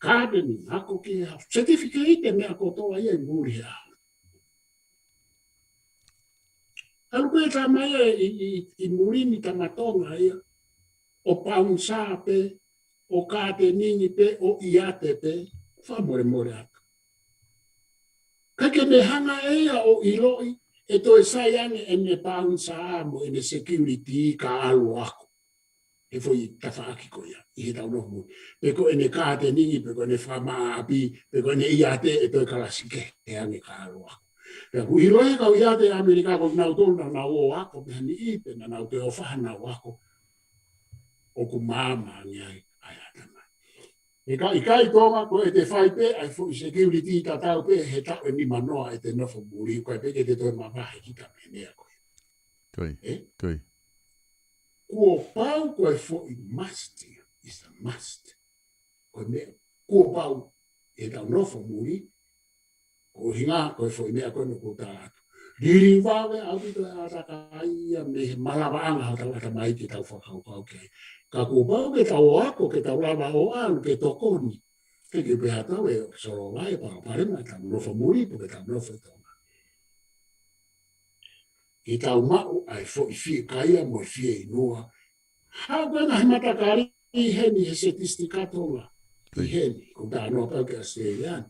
gardening, ako ki he certificate, meʻa kotoa ia ʻi muli he ʻaho. ʻAlu pē tama ia ʻi, ʻi, ʻi muli ni tama Tonga ia. ʻO paunisa pē, ʻo kāteningi pē, ʻo ʻiate pē, fakamolemole atu. Ka ke ne hanga ʻe ia ʻo ʻiloʻi, ʻe toe sai ange ʻene paunisa mo ʻene security ka ʻalu ako. He foʻi tafaʻaki ko ia, ʻi heʻetau nofo muli. Pe ko ʻene kāteningi, pe ko ʻene fakamaʻa ʻapi, pe ko ʻene ʻiate ʻe toe kalasi kehe ange ka ʻalu ako. Pea ʻoku ʻiloʻi he kau ʻiate ʻAmelika ko kinautolu naʻa nau ō ako, pea niʻihi pē naʻa nau toe ō ʻo fai hanau ako. ʻOku maama ange ai, ʻa e ʻatamai. ʻIkai, ʻikai Tonga ko ʻete fai pē, ʻa e foʻi security tatau pē, he taʻu ʻe nima noa ʻete nofo muli, ko e pē ke te toe mavahe kita mei he meʻa ko ia. Ko ia. Ē? Ko ia. Kuo pau ko e foʻi must ia. is a must. Ko e meʻa kuo pau ʻetau nofo muli, ko e ʻuhinga, ko e foʻi meʻa ko eni ʻoku ou tala atu. Lilivave ʻaupito e ʻātakai ia mei he malavaʻanga hotau ʻatamai ke tau fakakaukau ki ai. Ka kuo pau ke tau ako, ke tau lava ʻo ʻalu ke tokoni. Ke ke pehē atu ʻe Solova, ʻe palopalema ʻetau nofo muli, pe ko ʻetau nofo ʻi Tonga. Ke tau maʻu ai foʻi fiekaia mo e fieinua. Haʻu ko e ngaahi matakali ʻi heni he statistika Tonga. ʻI heni, ʻoku ou talanoa pē ki ʻAositelēlia ni.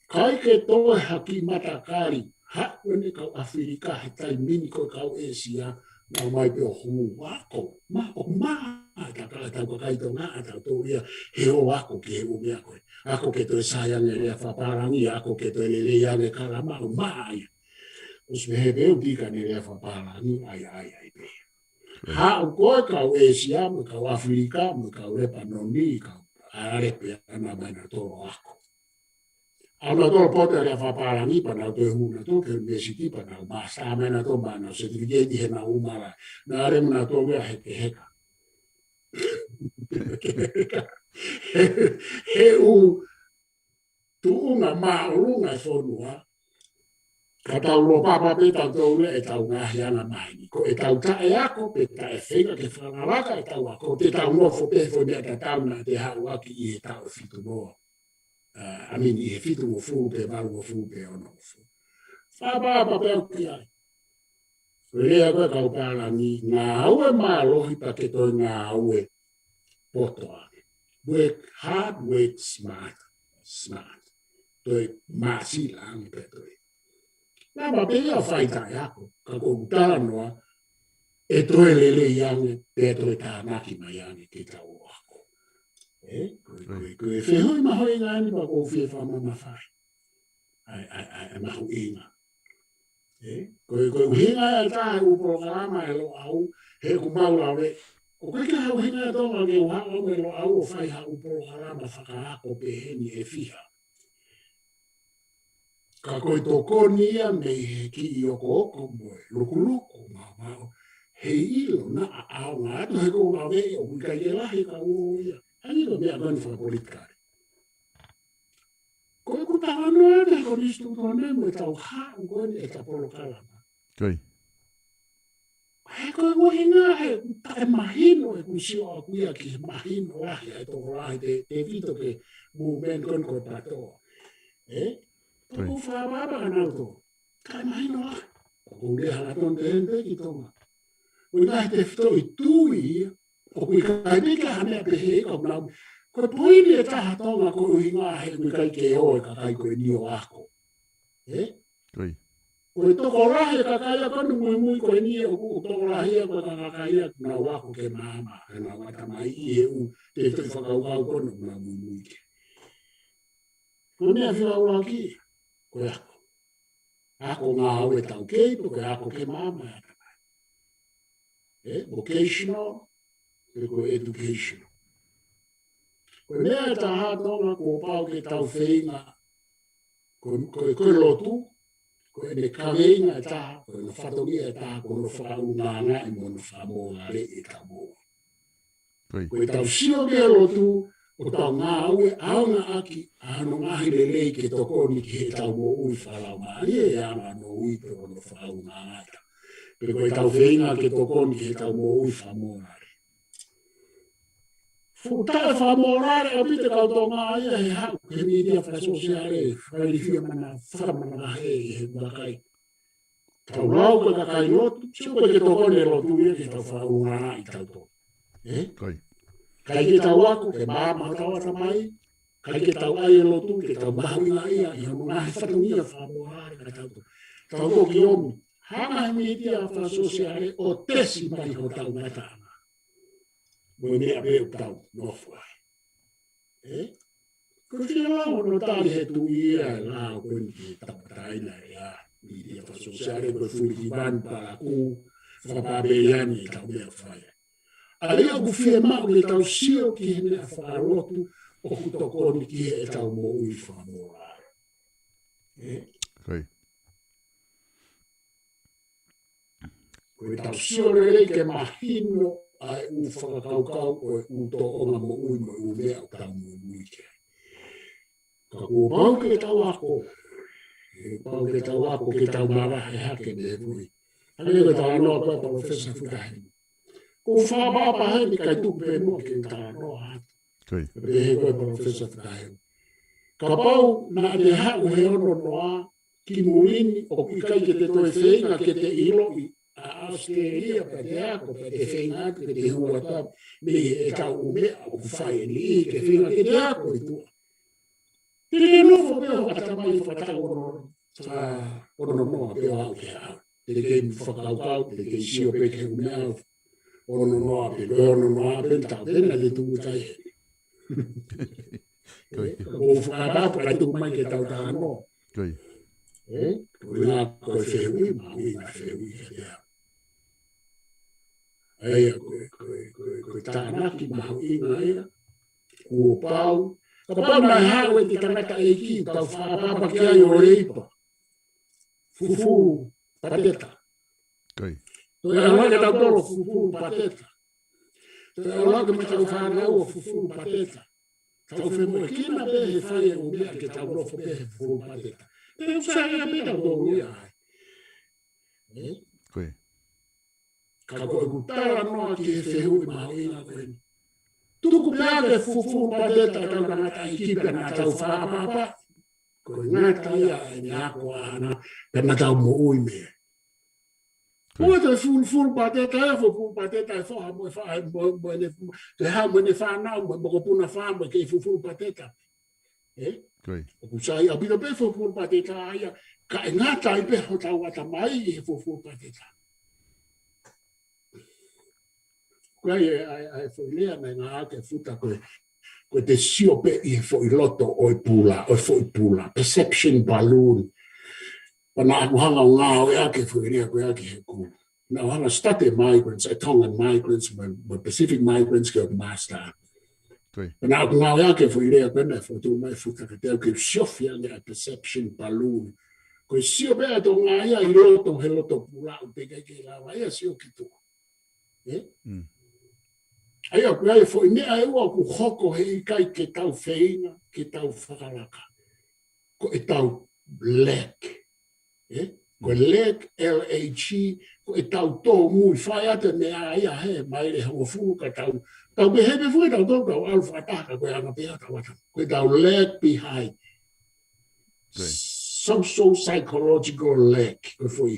ʻIkai ke toe ha kiʻi matakali, haʻu eni kau ʻAfilika he taimi ni ko e kau ʻĒsia, nau ō mai pē ʻo hū ako. Mā, ʻoku mā, ʻa e kakai, ʻetau kakai Tonga, ʻa tautolu ia, he ō ako ki he ʻū meʻa ko ē. Ako ke toe sai ange e lea fakapālangi, ako ke toe lelei ange e kalama, ʻoku mā ia. ʻOsi pehē pē ʻoku tika ʻene lea fakapālangi, ʻai, ʻai, ʻai pē. Haʻu ko e kau ʻĒsia, mo e kau ʻAfilika, mo e kau Lepanoni, kau ʻAlepe, ʻa nautolu ʻoku nau ako. ʻA nautolu ʻoku poto he lea fakapālangi, pea nau toe hū nautolu ki he ʻunivēsiti, pea nau māsitā mai nautolu, maʻa nau certificate heʻenau ʻū malaʻe. Naʻa nau ō mai nautolu ia he keheka. He, he ʻū tuʻunga māʻolunga e fonua, ka tau lōpapa pē tautolu ʻetau ngaahi anga maheni. Ko ʻetau taʻeako, pe taʻefeinga ke fakalakalaka ʻetau ako, te tau nofo pē he foʻi meʻa tatau naʻa te haʻu ʻaki ʻi he taʻu ʻe fitu noa. ʻA, I mean, ʻi he fitungofulu pe valungofulu pe onongofulu. Fakapapauʻi pē au ki ai. Ko e lea ko ē kau pālangi, ngāue mālohi pea ke toe ngāue poto ange. Work hard, work smart, smart. Toe māsila ange pē toe. Naʻa ma pē ia fai taʻeako, ka ko ʻeku talanoa, ʻe toe lelei ange, pea toe tānaki mai ange ke tau ako. ʻE, ko e, ko e, ko e fehuʻi mahuʻinga eni pea ʻoku ou fie fakamamafaʻi. ʻAi, ʻai, ʻai, ʻai mahuʻinga. ʻE, ko e, ko e ʻuhinga ia ʻe taha e ʻū polokalama ʻa e Loʻau, he ʻoku mau lave. ʻOku ʻikai ke ha ʻuhinga ia ʻa Tonga ke u haʻu au mei Loʻau ʻo fai ha ʻū polokalama fakaako pehē ni ʻe fiha. Ka ko e tokoni ia mei he kiʻi okooko mo e lukuluku, maumau, heiʻilo naʻa ʻaonga atu he ʻoku ou lave ʻoku ʻikai ke lahi ka ō ia. Hangē ko e meʻa ko eni fakapolitikale. Ko ʻeku talanoa atu he konisitūtone mo ʻetau haʻu ko eni ʻeta polokalama. Ko ia. He ko e ʻuhinga he taʻemahino ʻeku sio ʻaʻaku ia ki he mahino lahi ʻa e tokolahi te, tefito ki he movement ko eni ko e PATOA. ʻE? Ko ia. ʻOku ou fakapapau kia nautolu. Taʻemahino lahi. ʻOku ou lea hangatonu pehē ni pē ki Tonga. ʻUhinga he tefitoʻi tui ia. ʻOku ʻikai pē ke ha meʻa pehē ka nau. Ko e poini ʻe taha Tonga ko e ʻuhinga he ʻoku ʻikai ke ō e kakai ko eni ʻo ako. ʻE? Ko ia. Ko e tokolahi e kakai ia ko eni muimui ko eni ʻoku tokolahi ia ko e kakai ia ʻoku nau ako ke maama, ʻenau ʻatamai ʻi he ʻū tefitoʻi fakakaukau ko eni ʻoku nau muimui ki ai. Ko e meʻa fika ʻuluaki, ko e ako. Ako ngāue taukei, pe ko e ako ke maama e ʻatamai. ʻE, vocational, pe ko e educational. Ko e meʻa ʻe taha Tonga kuo pau ke tau feinga, ko, ko, ko e lotu, ko ʻene kaveinga ʻe taha, ko ʻene fatongia ʻe taha, ko hono fakaʻulungaanga ʻi hono fakamōlaleʻi ʻetau moʻui. Ko ia. Ko ʻetau sio ki he lotu, ʻoku tau ngāue ʻaonga ʻaki ʻa hono ngaahi lelei ke tokoni ki heʻetau moʻui fakalaumālie, ʻa e anga ʻo e moʻui pe ko hono fakaʻulungaanga ʻe taha. Pe ko ʻetau feinga ke tokoni ki heʻetau moʻui fakamōlale. Fuʻu taʻefakamōlale ʻaupito e kau Tonga ia he haʻu ki he mītia fakasōsiale, fakailifia mana, fakamanavahē ʻi he kakai. Tau lau ko e kakai lotu, sio ko e ke tokoni e lotu ia ke tau fakaʻulungaanga ʻi tautolu. ʻE? Ko ia. ʻIkai ke tau ako, ke maama hotau ʻatamai, ʻikai ke tau ʻai e lotu, ke tau mahuʻingaʻia ʻi hono ngaahi fatongia fakamōlale kia tautolu. Tau toki ō mai, hanga he mītia fakasōsiale ʻo tesi mai hotau ngataʻanga. Mo e meʻa pē ʻoku tau nofo ai. ʻE? Ko e fie lau hono tali he tuʻi ia e lao ko eni ki he tauʻatāina ʻa e mītia fakasōsiale ko e fulikivanu palaku fakapapeiani ʻetau meʻa fai. ʻA ia ʻoku fiemaʻu ke tau sio ki he meʻa fakalotu ʻoku tokoni ki heʻetau moʻui fakamōlale. ʻE? Ko ia. Ko ʻetau sio lelei ke mahino ʻa e ʻū fakakaukau ʻo e ʻū tōʻonga moʻui mo e ʻū meʻa ʻoku tau muimui ki ai. Ka kuo pau ke tau ako. Kuo pau ke tau ako, ke tau mavahe hake mei he kui. Hangē ko e talanoa ko ē ʻa Palōfesa Futa Hemu. Ko e fakaʻapaʻapa heni, ʻikai tuku pē muʻa ke u talanoa atu. Pehē ko ē ʻa Palōfesa Futa Hemu. Kapau naʻa te haʻu he ono noa ki muli ni, ʻoku ʻikai ke te toe feinga ke te ʻiloʻi ʻa ʻAositelēlia pea te ako, pea te feinga atu ke te hū atu mei heʻetau ʻū meʻa ʻoku fai ʻe niʻihi, ke feinga ke te ako ʻi tuʻa. Te te nofo pē ho ʻatamai fakatau ono, ono noa pē ʻo aʻu ki he ʻaho ni. Te te kei fakakaukau, te te kei sio pē ki he ʻū meʻa ʻoku ono noa pē, ko e ono noa pē, tau pē naʻa te tūʻuta ai heni. Ko ia. ʻOku ou fakaʻapaʻapa ʻikai tuku mai ke tau talanoa. Ko ia. Ē? Ko ia ko e fehuʻi mahuʻinga, fehuʻi kiate au. ʻA ia ko e, ko e, ko e, ko e tānaki mahuʻinga ia. Kuo pau. Kapau naʻe haʻu e tangataʻeiki, tau fakaʻapaʻapa ki ai ʻo leipa. Fufulu pateta. Ko ia. Toe ʻalu hake tautolu ʻo fufulu pateta. Toe ʻalu hake mai ʻetau fānau ʻo fufulu pateta. Tau femoʻuekina pē he fai e ʻū meʻa ke tau nofo pē he fufulu pateta. Pea ʻoku saiʻia pē tautolu ia ai. Ē? Ko ia. Ka ko ʻeku talanoa ki he fehuʻi mahuʻinga ko eni. Tuku pē ʻa e fufulu pateta ʻetau tangataʻeiki pea naʻa tau fakaʻapaʻapa. Ko e ngata ia ʻene ako ʻaʻana, pea naʻa tau moʻui mei ai. Ko ia. Ko e fufulu pateta, e fufulu pateta e foha mo e fa-, mo, mo ʻene, ke ha mo ʻene fānau, mo, mo ko puna fā, mo e kei fufulu pateta. Ē? Ko ia. ʻOku saiʻia ʻaupito pē fufulu pateta ia, ka ʻe ngata ai pē hotau ʻatamai ʻi he fufulu pateta. Ko ia, ʻa e, ʻa e foʻi lea naʻe ngāueʻaki ʻe Futa ko e, ko e te sio pē ʻi he foʻi loto ʻo e pula, ʻo e foʻi pula, perception balloon. Pea naʻa ku hanga ʻo ngāueʻaki e foʻi lea ko ia ki heʻeku. Naʻa ku hanga ʻo study migrants, ʻa e Tongan migrants, mo e, mo e Pacific migrants ke u master. Ko ia. Pea naʻa ku ngāueʻaki e foʻi lea ko ena naʻe fokotuʻu mai ʻe Futa kiate au ke u siofi ange ʻa e perception balloon. Ko e sio pē ʻa e Tonga ia ʻi loto, he loto pula, ʻoku teʻeki ai ke lava ia ʻo sio ki tuʻa. Ē? Mm. ʻA ia, ko e foʻi meʻa ʻe ua ʻoku hoko he ʻikai ke tau feinga ke tau fakalaka. Ko ʻetau lack. Ē? Ko e lack, L A K, ko ʻetau tōmui, fai atu e meʻa ia he maile hongofulu ka tau, tau pehē pē foki ʻetau tō, tau ʻalu fakataha ka ko e anga pē ia ʻetau ʻatamai. Ko ʻetau lag behind. Ko ia. Social psychological lack. Ko e foʻi,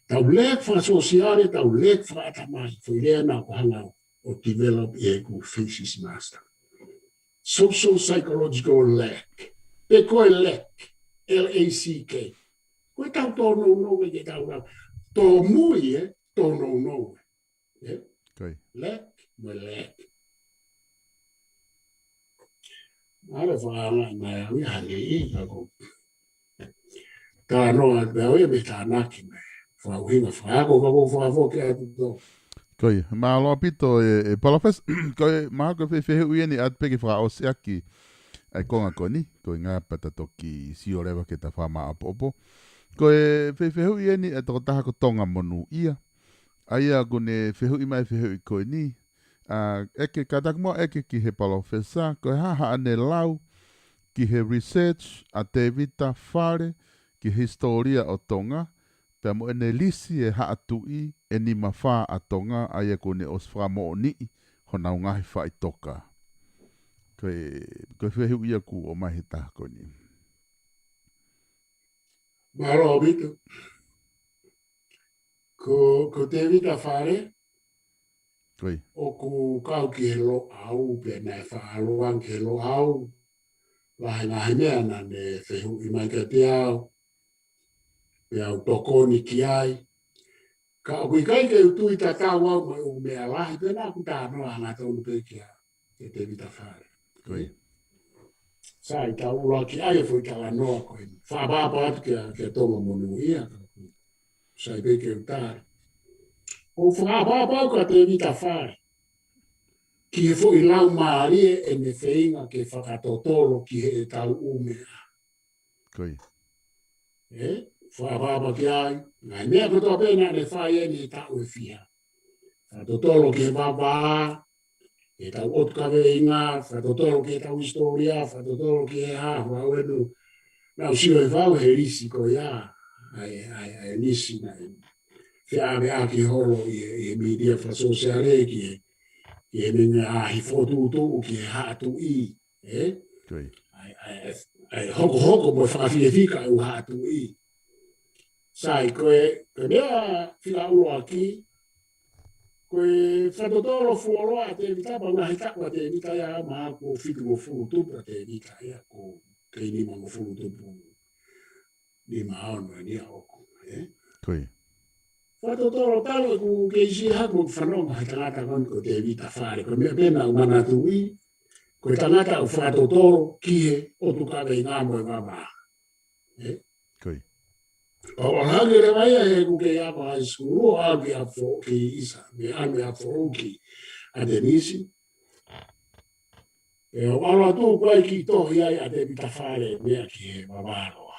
tau lack fakasōsiale, tau lack fakaʻatamai. Foʻi lea naʻa ku hanga ʻo develop ʻi heʻeku thesis master. Social psychological lack. Pe ko e lack, L A C K. Ko ʻetau tōnounou ke tau lau. Tōmui ē, tōnounou ē. Ē? Ko ia. Lack, mo e lack. ʻAlu e fakaanga mai au ia hangē ia ko. Talanoa atu pē au ia mei he tānaki mai. Fakaʻuhinga fakaako ka ko fakafoki atu tō. Ko ia, mālō ʻaupito e, e Palōfesa, ko e, mahalo ko e fe-, fehuʻi eni atu pē ke fakaʻosi ʻaki ʻa e konga ko eni, ko e ngata pea ta toki sio leva ke ta fakamāʻopoʻopo. Ko e fe-, fehuʻi eni ʻa e tokotaha ko Tonga Monūʻia. ʻA ia ʻoku ne fehuʻi mai fehuʻi ko eni, ʻa, ʻeke, kātaki muʻa ʻeke ki he Palōfesa, ko e hā haʻane lau ki he research ʻa Tēvita Fale ki he hisitōlia ʻo Tonga, pea mo ʻene lisi e haʻa tuʻi ʻe nima fā ʻa Tonga, ʻa ia ʻoku ne ʻosi fakamoʻoniʻi honau ngaahi faʻitoka. Ko e, ko e fehuʻi ia ʻoku ʻomai he taha ko eni. Mālō ʻaupito. Ko, ko Tēvita Fale, Ko ia. ʻoku kau ki he Loʻau, pea naʻe faʻa ʻalu ange ki he Loʻau, lahi e ngaahi meʻa naʻa ne fehuʻi mai kiate au, pea u tokoni ki ai. Ka ʻoku ʻikai ke u tui tatau au mo e ʻū meʻa lahi, pea naʻa ku talanoa hangatonu pē kia, kia Tēvita Fale. Ko ia. Sai, tau ʻuluaki ʻai e foʻi talanoa ko eni. Fakaʻapaʻapa atu kia, kia Tonga Monūʻia. Sai pē ke u tali. ʻOku fakaʻapaʻapa au kia Tēvita Fale. Ki he foʻi laumālie ʻene feinga ke fakatotolo ki heʻetau ʻū meʻa. Ko ia. Ē? Fakaʻapaʻapa ki ai. Ngaahi meʻa kotoa pē naʻa ne fai eni he taʻu ʻe fiha. Fakatotolo ki he vavā, ʻetau ʻotu kaveinga, fakatotolo ki heʻetau hisitōlia, fakatotolo ki he hā, fakaʻuenu. Naʻa ku sio he fau he lisi ko ia, ʻa e, ʻa e, ʻa e lisi naʻe feʻaveʻaki holo ʻi he, ʻi he mītia fakasōsiale ki he, ki he meʻa ʻa e fokotuʻutuʻu ki he haʻa tuʻi, ē? Ko ia. ʻA e, ʻa e, ʻa e hokohoko mo e fakafiefika ʻa e ʻū haʻa tuʻi. Sai, ko e, ko e meʻa fika ʻuluaki, ko e fakatotolo fuoloa ʻa Tēvita, pea ʻoku lahi taʻu ʻa Tēvita ia, mahalo ʻoku fitungofulu tupu ʻa Tēvita ia, ʻoku kei nimangofulu tupu, nima ono eni ia ʻoku, ē? Ko ia. Fakatotolo talu ʻeku kei siʻi haʻaku fanongo he tangata ko eni ko Tēvita Fale, ko e meʻa pē naʻa ku manatuʻi, ko e tangata ʻoku fakatotolo ki he ʻotu kaveinga mo e vavā. Ē? Ko ia. ʻO, ʻo hangē leva ia heʻeku kei ako high school, ʻo aʻu ki ʻApifoʻou ki ʻIsa, mei ʻApifoʻou ki ʻAtenisi. ʻE, ʻo ʻalu atu ko e kiʻi tohi ai ʻa Tēvita Fale meʻa ki he vavā loa.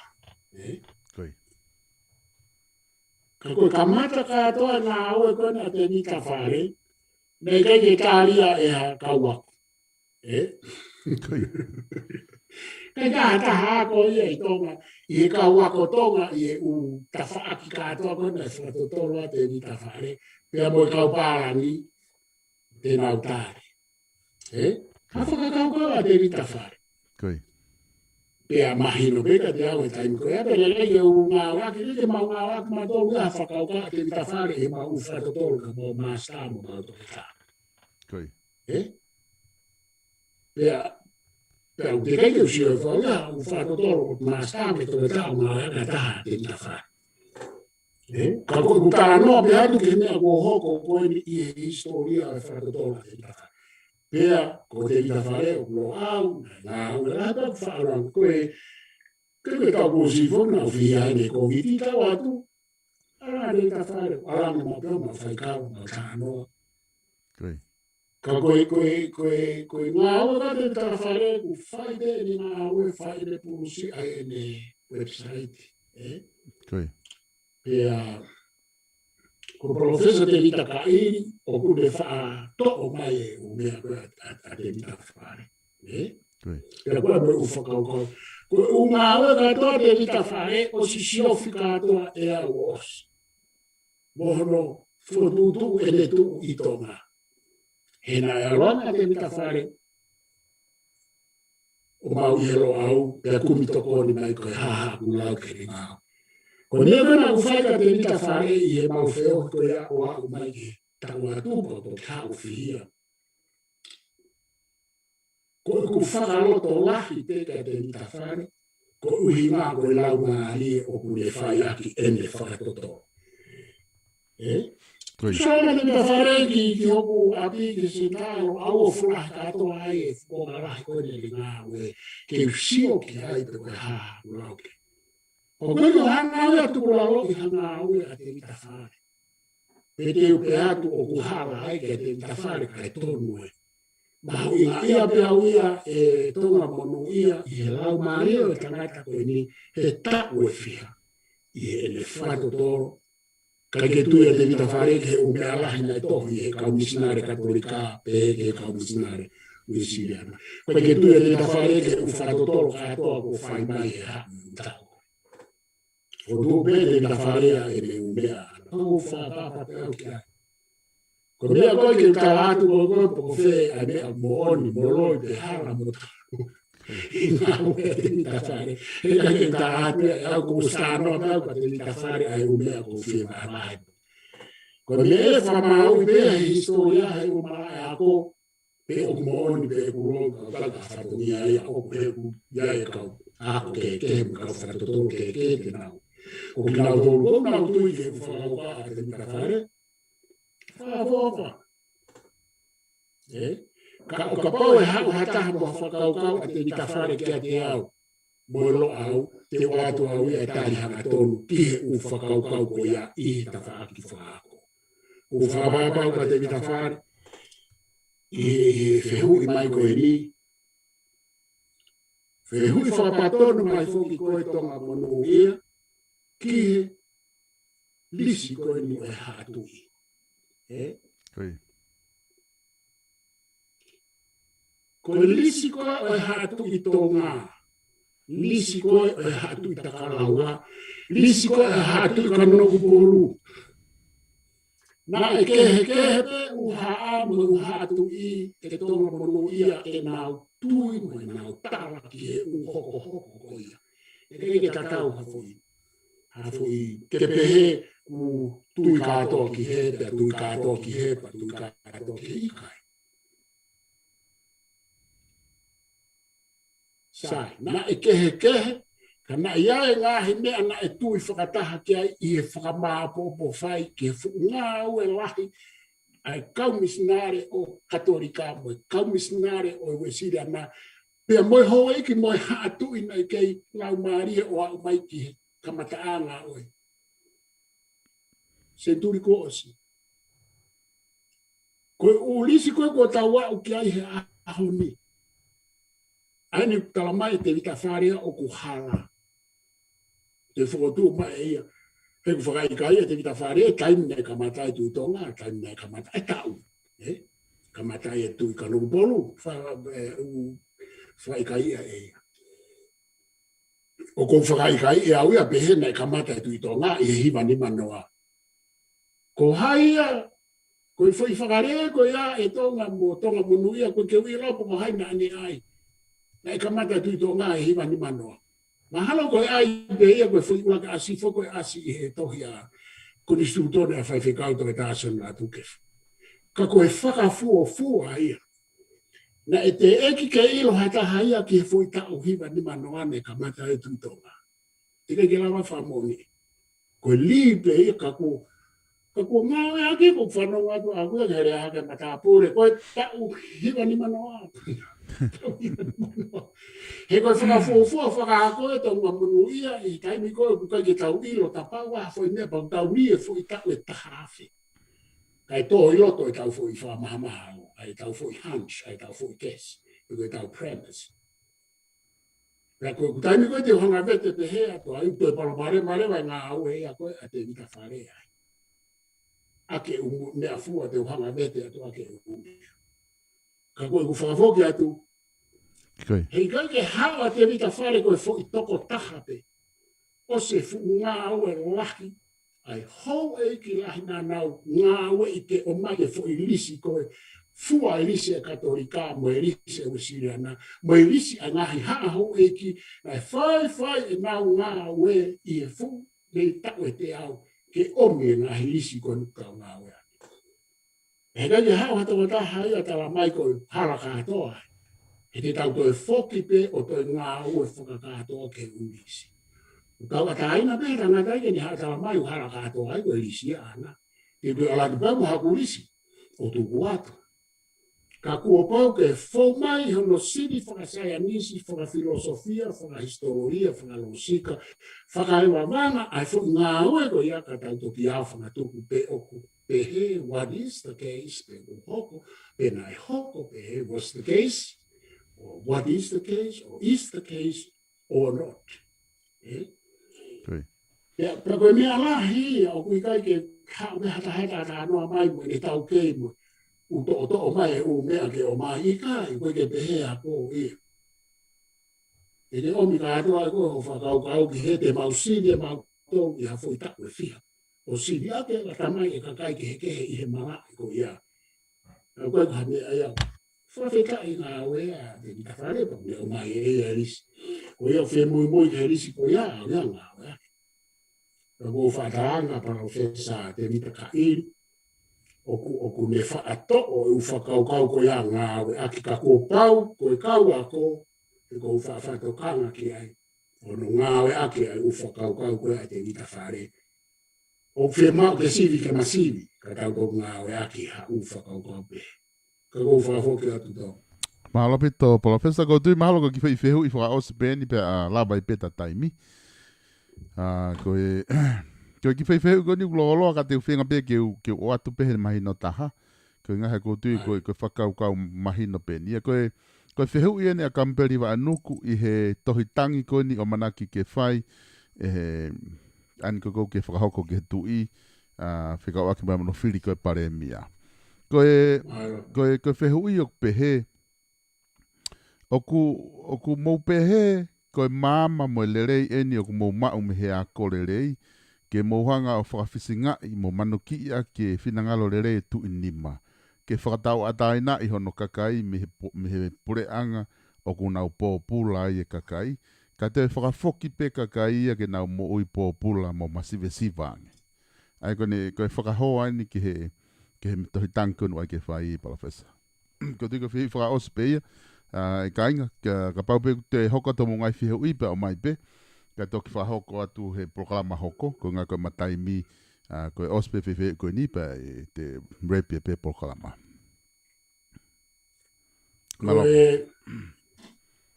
Ē? Ko ia. Ka ko e kamata kātoa e ngāue ko ena ʻa Tēvita Fale, naʻe ʻikai ke tali ia ʻe ha kau ako. Ē? Ko ia. ʻIkai ke ʻi ai ha taha ako ia ʻi Tonga, ʻi he kau ako Tonga, ʻi he ʻū tafaʻaki kātoa ko ena naʻe fakatotolo ʻa Tēvita Fale, pea mo e kau pālangi, te nau tali. Ē? Ka fakakaukau ʻa Tēvita Fale. Ko ia. Pea mahino pē kiate au he taimi ko ia, pea lelei ke u ngāueʻaki, lelei ke mau ngāueʻaki mautolu ia ha fakakaukau ʻa Tēvita Fale, ʻi heʻemau fakatotolo ka mau māsitā mo mau toketā. Ko ia. Ē? Pea, pea ʻoku teʻeki ke u sio he fau ia, ʻū fakatotolo ʻo māsitā mo toketā ʻo ngāueʻaki ha taha ʻa Tēvita Fale. Ē? Ka ko ʻeku talanoa pē atu ki he meʻa kuo hoko ko eni ʻi he hisitōlia ʻo e fakatotolo ʻa Tēvita Fale. Pea ko Tēvita Fale ʻoku Loʻau, naʻe ngāue lahi pē ʻoku faʻa lau ko e, ko e meʻa tau ko si fo na fia ʻene ko viti tau atu. ʻAlu ʻa Tēvita Fale, ʻalu ʻo mau pē ʻo mau fai kau, mau talanoa. Ko ia. Ka ko e, ko e, ko e, ko e ngāue ʻa Tēvita Fale, ʻoku fai pē ʻene ngāue, fai ʻene pulusi ʻa ʻene website, ē? Ko ia. Pea, ko Palōfesa Tēvita Kaʻili, ʻoku ne faʻa toʻo mai e ʻū meʻa ko ē ʻa, ʻa, ʻa Tēvita Fale, ē? Ko ia. Pea ko e meʻa ʻoku fakakaukau. Ko e ʻū ngāue kātoa ʻa Tēvita Fale, ʻosi siofi kātoa ʻe au ʻosi. Mo hono fokotuʻutuʻu ʻene tuʻu ʻi Tonga. He naʻe ʻalu ange ʻa Tēvita Fale ʻo mau ʻi he Loʻau, pea kumi tokoni mai ko e hā haʻaku lau ki he ngāue. Ko e meʻa ko ē naʻa ku fai kia Tēvita Fale ʻi heʻemau feohi ko ia ʻo aʻu mai ki he taʻu atu pea u toki haʻu ʻo fihia. Ko ʻeku fakalotolahi pē kia Tēvita Fale, koeʻuhi ko e laumālie ʻoku ne fai ʻaki ʻene fakatotolo. Ē? Ko ia. Sio mai Tēvita Fale ki, ki hoku ʻapi ki Senitā ʻo aʻu ʻo fulahi kātoa ai e fuʻu konga lahi ko eni ʻene ngāue, ke u sio ki ai pe ko e hā haʻaku lau ki ai. Ko e meʻa ʻoku hanga ai ʻa Tukulaloʻi ha ngāue ʻa Tēvita Fale. Pea te u pehē atu ʻoku hala ai kia Tēvita Fale kae tonu ē. Mahuʻinga ia pē au ia ʻe Tonga monūʻia ʻi he laumālie ʻo e tangata ko eni he taʻu ʻe fiha ʻi heʻene fakatotolo. ʻIkai ke tui ʻa Tēvita Fale ki he ʻū meʻa lahi naʻe tohi ʻe he kau misinale Katolika pe ki he kau misinale Uēsiliana. ʻIkai ke tui ʻa Tēvita Fale ki he ʻū fakatotolo kātoa kuo fai mai he haʻu ʻi he taʻu. ʻO tuʻu pē Tēvita Fale ʻa ʻene ʻū meʻa. Pea u fakapapau pē au ki ai. Ko e meʻa ko ē ke u tala atu ko ē ko e poko fē ʻa e meʻa moʻoni mo loi pe hala mo taʻu. ʻI he ngāue ʻa Tēvita Fale. He ʻikai ke u tala atu ia ʻe au, ko e stāno pē au kia Tēvita Fale ʻa e ʻū meʻa ʻoku ou fie vahevahe. Ko e meʻa ʻe fakamāuʻi pē he hisitōlia he ʻū malaʻe ako. Pe ʻoku moʻoni pe ʻoku loi, ka ʻoku ʻikai ha fatongia ia ʻoku ʻi ai e kau ako kehekehe mo e kau fakatotolo kehekehe te nau. Ko kinautolu ʻoku nau tui ki he fakakaukau ʻa Tēvita Fale. Fakaʻofoʻofa. Ē? Ka ʻo kapau ʻe haʻu ha taha mo ha fakakaukau ʻa Tēvita Fale kiate au mo e Loʻau, te u ʻoatu au ia e tali hangatonu ki he ʻū fakakaukau ko ia ʻi he tafaʻaki fakaako. ʻOku ou fakapapau kia Tēvita Fale, ʻi he, ʻi he fehuʻi mai ko eni, fehuʻi fakapatonu mai foki ko e Tonga monūʻia, ki he lisi ko eni ʻo e haʻa tuʻi. Ē? Ko e lisi ko ē ʻo e Haʻa Tuʻi Tonga, lisi ko ē ʻo e Haʻa Tuʻi Takalaua, lisi ko ē ʻo e Haʻa Tuʻi Kanokupolu. Naʻe kehekehe pē ʻū haʻa mo e ʻū haʻa tuʻi ʻe Tonga Monūʻia ʻenau tui mo ʻenau tala ki he ʻū hokohoko ko ia. ʻIkai ke tatau ha foʻi, ha foʻi ke pehē ʻoku tui kātoa ki hē, pea tui kātoa ki hē, pea tui kātoa ki hē, ʻikai. Sai, naʻe kehekehe, ka naʻe ʻi ai e ngaahi meʻa naʻe tui fakataha ki ai ʻi he fakamāʻopoʻopo fai ki he fuʻu ngāue lahi ʻa e kau misinale ʻo e Katolika mo e kau misinale ʻo e Uēsiliana, pea mo e houʻeiki mo e haʻa tuʻi naʻe kei laumālie ʻo aʻu mai ki he kamataʻanga ʻo e senituli kuo ʻosi. Ko e ʻū lisi ko ē kuo tau aʻu ki ai he ʻaho ni, ʻa eni ʻoku tala mai ʻe Tēvita Fale ʻoku hala. Te u fokotuʻu mai ʻe ia. He ʻoku fakaʻikaiʻi ʻe Tēvita Fale e taimi naʻe kamata ai e Tuʻi Tonga, taimi naʻe kamata ai e taʻu. Ē? Kamata ai e Tuʻi Kanokupolu, fa-, ē, ʻoku fakaʻikaiʻi ʻe ia. ʻOku ou fakaʻikaiʻi ʻe au ia pehē naʻe kamata e Tuʻi Tonga ʻi he hiva nima noa. Ko hai ia, ko e foʻi fakalea ko ia ʻe Tonga mo Tonga Monūʻia, ʻoku ʻikai ke u ʻilo pe ko hai naʻa ne ʻai. Naʻe kamata e Tuʻi Tonga he hiva nima noa. Mahalo ko e ʻai pē ia ko e foʻi ʻuluaki ʻasi, foʻi ko e ʻasi ʻi he tohi ʻa e Konisitūtone ʻa e Faifekau Toketā Sione Lātūkefu. Ka ko e fakafuofua ia. Naʻe teʻeki ke ʻilo ha taha ia ki he foʻi taʻu hiva nima noa naʻe kamata ai e Tuʻi Tonga. ʻIkai ke lava fakamoʻoni. Ko e lī pē ia ka kuo, ka kuo ngāueʻaki, ʻoku ou fanongo atu ʻaʻaku ia ki he lea hake matāpule. Ko e taʻu hiva nima noa. He ko e fakafuofua fakaako ʻe Tonga Monūʻia ʻi he taimi ko ē ʻoku ʻikai ke tau ʻilo, tapau ʻa e foʻi meʻa pau tau ʻi he foʻi taʻu ʻe taha afe. Kae tō ʻi loto ʻetau foʻi fakamahamaha, ʻa ʻetau foʻi hunch, ʻa ʻetau foʻi guess, pe ko ʻetau premise. Pea ko e taimi ko ē te u hanga vete pehē atu ai, toe palopalema leva e ngāue ia ko ē ʻa Tēvita Fale ai. ʻA ke u meʻa fua te u hanga vete atu ʻa ke u meʻa. Ka ko ʻeku fakafoki atu, ʻIkai. He ʻikai ke haʻu ʻa Tēvita Fale ko e foʻi tokotaha pē ʻo se fuʻu ngāue lahi, ʻa e houʻeiki lahi naʻa nau ngāueʻi ke ʻomai e foʻi lisi ko ē, fua e lisi ʻa e Katolika, mo e lisi ʻa e Uēsiliana, mo e lisi ʻa e ngaahi haʻa houʻeiki, naʻe faifai ʻenau ngāue ʻi he fuʻu nei taʻu ʻe teau, ke ʻomi e ngaahi lisi ko ē ʻoku tau ngāueʻaki. He ʻikai ke haʻu ha tokotaha ia ʻo tala mai ko e hala kātoa ai. He te tau toe foki pē ʻo toe ngāue fakakātoa ki he ʻū lisi. ʻOku tauʻatāina pē he tangata ia ke ne haʻu ʻo tala mai ʻoku hala kātoa ai ko e lisi ia ʻaʻana. Te u toe ʻalu atu pē mo haʻaku lisi ʻo tuku atu. Ka kuo pau ke fou mai hono sivi fakasaienisi, fakafilosofia, fakahisitōlia, fakalōsika, fakaevavanga ʻa e foʻi ngāue ko ia ka tau toki ʻā fakatupu pē ʻoku pehē, what is the case, pe ʻoku hoko, pe naʻe hoko, pehē, what's the case, or what is the case, or is the case, or not. Ē? Ko ia. Pea, pea ko e meʻa lahi ia, ʻoku ʻikai ke haʻu pē ha taha ʻe talanoa mai mo ʻene taukei mo ʻū toʻotoʻo mai e ʻū meʻa ke ʻomai, ʻikai, ʻoku ʻikai ke pehē ʻa ko ia. ʻE ke ʻomi kātoa ʻe koe hoʻo fakakaukau ki hē, te mau sivi ʻe mautolu ʻi ha foʻi taʻu ʻe fiha. ʻO sivi ʻaki e lata mai e kakai kehekehe ʻi he malaʻe ko ia. ʻA ko e ka meʻa ia. Fakafetaʻi ngāue ʻa Tēvita Fale pea ne ʻomai ʻe ia e lisi. Ko ia ʻoku femuimui ki he lisi ko ia, ʻa ia ngāueʻaki. Ka ʻoku ou fakatauange Palōfesa Tēvita Kaʻili, ʻoku, ʻoku ne faʻa toʻo e ʻū fakakaukau ko ia ngāueʻaki ka kuo pau, ko e kau ako, he ʻoku ou faʻa fakatokanga ki ai. ʻO hono ngāueʻaki ʻa e ʻū fakakaukau ko ia ʻa Tēvita Fale. ʻOku fiemaʻu ke sivi ke ma sivi, ka tau toki ngāueʻaki ha ʻū fakakaukau pē. Ka ʻoku ou fakafoki atu tau. Mālō ʻaupito, Palōfesa, ʻoku ou tui mahalo ko e kiʻi foʻi fehuʻi fakaʻosi pē eni pea, ʻa, lava ai pē ʻeta taimi. ʻA, ko e, ko e kiʻi foʻi fehuʻi ko eni ʻoku lōloa ka te u feinga pē ke u, ke u ʻoatu pē he mahino taha. Ko e ʻuhinga he ʻoku ou tui ko e, ko e fakakaukau mahino pē eni. ʻA, ko e, ko e fehuʻi eni ʻa Kamipeli Vaʻanuku ʻi he tohi tangi ko eni ʻoku ʻamanaki ke fai, ʻe he ʻaho ni ko ē ke fakahoko ki he tuʻi, ʻa, fekauʻaki mo hono fili ko e palēmia. Ko e, ko e, ko e fehuʻi ʻoku pehē, ʻoku, ʻoku mou pehē, ko e maama mo e lelei eni ʻoku mou maʻu mei he ako lelei, ke mou hanga ʻo fakafisingaʻi mo manukiʻi ʻaki e finangalo lelei e tuʻi nima, ke fakatauʻatāinaʻi hono kakai mei he po-, mei he puleʻanga ʻoku nau pōpula ai e kakai, ka toe fakafoki pē kakai ia ke nau moʻui pōpula mo masivesiva ange. ʻA ia ko eni, ko e fakahō eni ki he, ki he tohi tangi ko eni ʻoku ke fai, Palōfesa. Ko e tui ko e fehuʻi fakaʻosi pē ia, ʻa, ʻe kāinga, ka, kapau pē ʻoku toe hoko atu mo e ngaahi fehuʻi pea ʻomai pē, ka toki fakahoko atu he polokalama hoko, ko e ʻuhinga ko e mataimi, ʻa, ko e ʻosi pē fehuʻi ko eni pea ʻe te wrap ia pē polokalama. Ko e,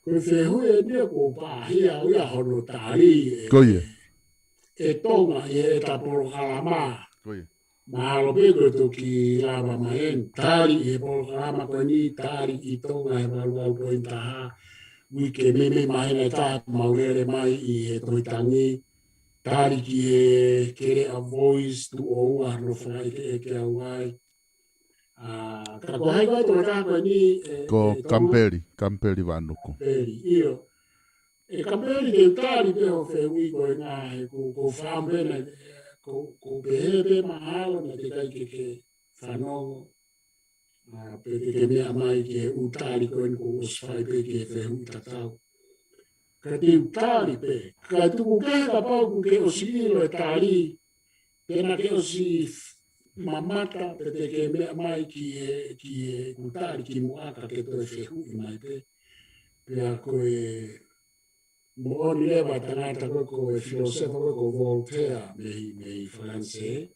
ko e fehuʻi eni ʻoku pāhia ʻo ia hono tali ʻe, Ko ia. ʻe Tonga ʻi heʻeta polokalama. Ko ia. Mahalo pē ko e toki lava mai eni, tali ʻi he polokalama ko eni, tali ʻi Tonga he valu valu poini taha, uike meimei māhina ʻe taha mau lele mai ʻi he tohi tangi, tali ki he Keleʻa Voice, tuʻo ua hono fakaʻekeʻeke ʻa e ʻOtua. ʻA, ka ko hai ko e tokotaha ko eni, ʻe, Ko ʻe Tonga? Kamipeli, Kamipeli Vanuku. Kamipeli, ʻio. ʻE Kamipeli, te u tali pē hoʻo fehuʻi ko e ngaahi, ko, ko fāmili na, ko, ko pehē pē mahalo naʻe teʻeki ai ke ke fanongo. ʻA, pe te ke meʻa mai ki he ʻū tali ko eni kuo ʻosi fai pē ki he fehuʻi tatau. Ka te u tali pē, ka tuku kehe kapau kuo ke ʻosi ʻilo e tali, pe naʻa ke ʻosi f-, mamata, pe te ke meʻa mai ki he, ki he ʻū tali kimuʻa ka ke toe fehuʻi mai pē. Pea ko e moʻoni leva tangata ko e, ko e filōsefa ko e, ko Voltaire mei, mei Falanisē.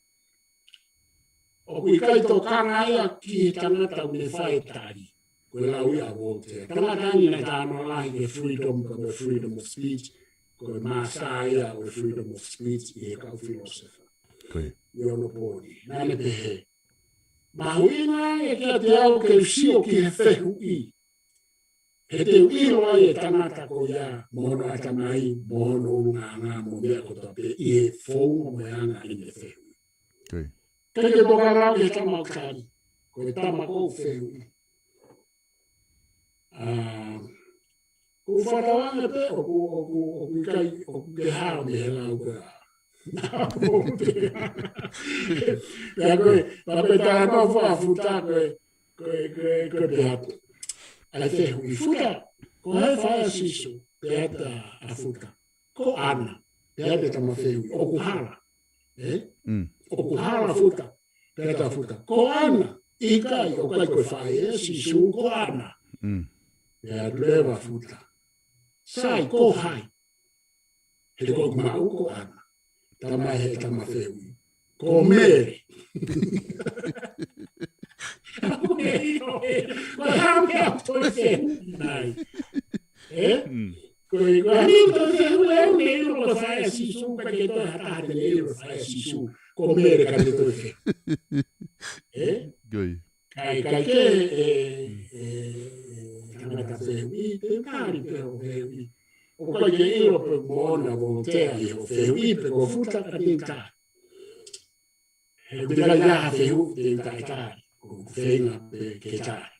ʻOku ʻikai tokanga ia ki he tangata ʻoku ne fai e tali. Ko e lau ia ʻa Voltaire. Tangata eni naʻe talanoa lahi ki he freedom, ko e freedom of speech. Ko e māsā ia ʻo e freedom of speech ʻi he kau filōsefa. Ko ia. ʻI onopooni. Naʻa ne pehē. Mahuʻinga ange kiate au ke u sio ki he fehuʻi. He te u ʻilo ai e tangata ko ia, mo hono ʻatamai, mo hono ʻulungaanga, mo e meʻa kotoa pē ʻi he founga mo e anga ʻene fehuʻi. Ko ia. Ke ke moka lau ki he tama ʻoku tali. Ko e tama ʻoku fehuʻi. ʻA, ʻoku ou fakatauange pē, ʻoku, ʻoku, ʻoku ʻikai, ʻoku ke hao mei he lau ko ia. Pea ko e, pea ko e talanoa fua ʻa Futa ko e, ko e, ko e, ko e pehē atu. ʻA e fehuʻi Futa, ko hai e faʻē ʻa Sīsū, pehē atu ʻa Futa. Ko ʻAna, pehē atu e tama fehuʻi, ʻoku hala. Ē? Mm. ʻOku hala Futa, pehē atu ʻa Futa. Ko ʻAna, ʻikai, ʻoku ʻikai ko e faʻē ʻa Sīsū, ko ʻAna. Mm. Pehē atu leva ʻa Futa. Sai, ko hai? He ko ʻeku maʻu ko ʻAna. Tama ʻe he tama fehuʻi. Ko Mele. Ko Mele, ko e hā e meʻa ʻoku toe fehuʻi mai. Ē? Mm. Ko e, ko e hā e meʻa ʻoku toe fehuʻi, ʻe ʻilo ko e faʻē ʻa Sīsū, ka ke toe hata hata ne ʻilo faʻē ʻa Sīsū. Ko Mele ka te toe fehuʻi. Ē? Ko ia. Kai, kai ke, ʻe, ʻe, ʻe, tangata fehuʻi, te u tali pē hoʻo fehuʻi. ʻOku ʻikai ke ʻilo pe moʻoni ʻa Voltaire ʻi hoʻo fehuʻi pe ko Futa ka te u tali. He ʻoku ʻikai ha fehuʻi te u taʻetali. ʻOku feinga pē ke tali.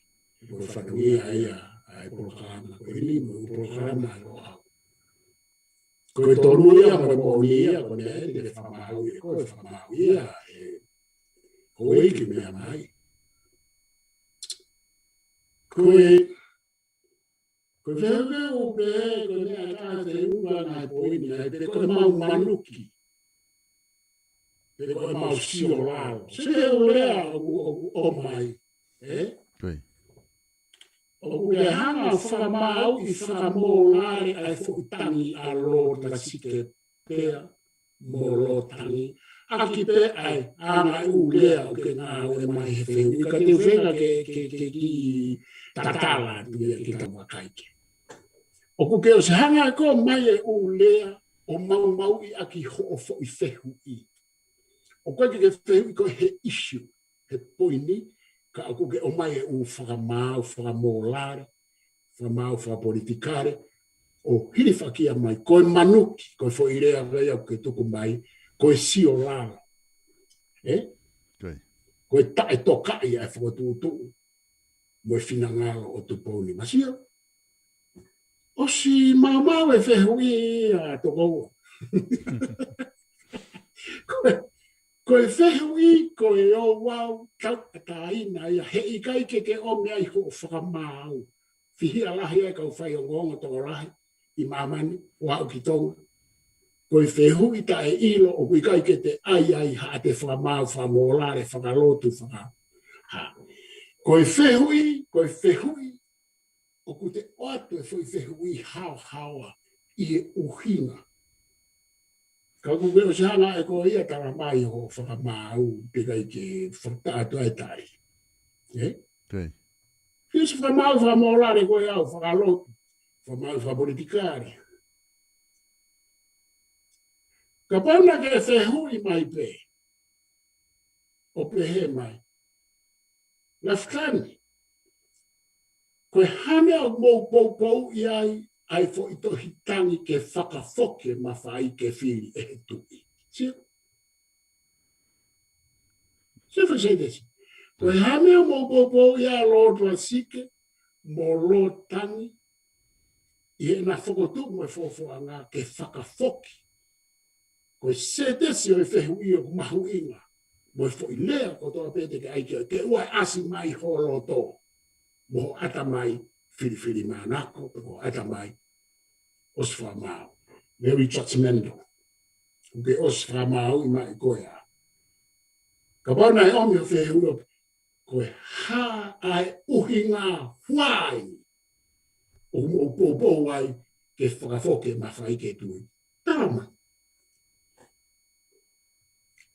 Ko e fatongia ia ʻa e polokalama ko eni mo e polokalama ʻa Loʻau. Ko e tonu ia, ko e moʻoni ia, ko e meʻa eni ke fakamāuʻi, ko e fakamāuʻi ia, ʻe, ko e hiki meʻa mai. Ko e, ko e fehuʻi ʻoku pehē, ko e meʻa ʻe taha te u ʻoange ha poini ai, pe ko e mau manuki. Pe ko e mau sio lalo. Sio he ʻū lea ʻoku, ʻoku ʻomai. Ē? Ko ia. ʻOku ke hanga ʻo fakamāuʻi fakamōlale ʻa e foʻi tangi ʻa Lota Sikepea mo Lotangi. ʻAki pē ʻa e anga e ʻū lea ʻoku ke ngāueʻi mai he fehuʻi ka te u feinga ke, ke, ke kiʻi tatala atu ia ki he tau vakai ke. ʻOku ke ʻosi hanga ʻe koe ʻo ʻomai e ʻū lea ʻo maumauʻi ʻaki hoʻo foʻi fehuʻi. ʻOku ʻikai ke ke fehuʻi koe he issue, he poini, ka ʻoku ke ʻomai e ʻū fakamaau, fakamōlale, fakamaau, fakapolitikale, ʻo hilifakia mai, ko e manuki, ko e foʻi lea ko ia ʻoku ke tuku mai, ko e sio lalo. Ē? Ko ia. Ko e taʻetokaʻi ʻa e fokotuʻutuʻu mo e finangalo ʻo Tupou ni Masio. ʻOsi maumau e fehuʻi ʻa Tokoua. Ko e, ko e fehuʻi, ko e ouau tauʻatāina ia, he ʻikai ke ke ʻomi ai hoʻo fakamaau. Fihi ʻa lahi ai kau faiongoongo tokolahi ʻi māmani, ʻo aʻu ki Tonga. Ko e fehuʻi taʻeʻilo ʻoku ʻikai ke te ʻai ai haʻate fakamaau fakamōlale, fakalotu, faka-, ha. Ko e fehuʻi, ko e fehuʻi, ʻoku te ʻoatu e foʻi fehuʻi haohaoa ʻi he ʻuhinga. Ka ʻoku ke ʻosi hanga ʻe koe ia talamai hoʻo fakamaau, pea ʻikai ke fakataʻatu ai tai. Ē? Kei. Fihi ʻosi fakamaau fakamōlale ko e au, fakalotu, fakamaau fakapolitikale. Kapau naʻa ke fehuʻi mai pē, ʻo pehē mai, Lafitani, ko e hā e meʻa ʻoku mou poupouʻi ai ʻa e foʻi tohi tangi ke fakafoki e mafai ke fili ʻe he tuʻi? Sio? Sio fakasaitesi. Ko e hā e meʻa ʻoku mou poupouʻi ai Lord Lasike mo Lord Tangi ʻi heʻena fokotuʻu mo e fofoʻanga ke fakafoki? Ko e sētesi ʻo e fehuʻi ʻoku mahuʻinga, mo e foʻi lea kotoa pē te ke ʻai ke, ke ʻoua ʻe ʻasi mai ho loto mo ho ʻatamai filifilimānako, pe ko ho ʻatamai ʻosi fakamaau. Very judgmental. ʻOku ke ʻosi fakamaauʻi mai koe ā. Kapau naʻe ʻomi hoʻo fehuʻi, ko e hā ʻa e ʻuhinga, why, ʻoku mou poupou ai ke fakafoki e mafai ki he tuʻi? Tala mai.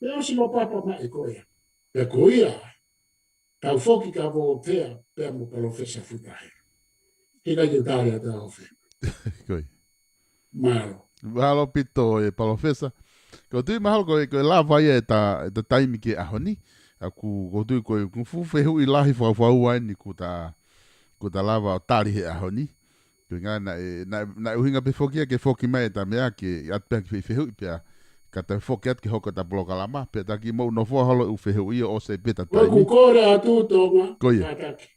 Pea ʻosi lopapa mai ko ia. Pea ko ia, tau foki ka vo pea, pea mo Palōfesa Futa Helu. He ʻikai ke u tali atu hoʻo fehuʻi. Ko ia. Mālō. Mālō ʻaupito e Palōfesa. Ko u tui mahalo ko e, ko e lava ia ʻeta, ʻeta taimi ki he ʻaho ni. ʻA ʻoku, ko u tui ko e, ko e fuʻu fehuʻi lahi fakafaua eni kuo ta, kuo ta lava ʻo tali he ʻaho ni. Ko e ʻuhinga naʻe, naʻe, naʻe ʻuhinga pē foki ia ke foki mai ʻeta meʻa ke ʻatu pē ki he fehuʻi pea ka ta foki atu ke hoko ʻeta polokalama, pea ta kiʻi maʻu nofoa holo ʻū fehuʻi ʻo ʻosi pē ʻeta taimi. Ko e kole atu Tonga, ko ia. Kātaki.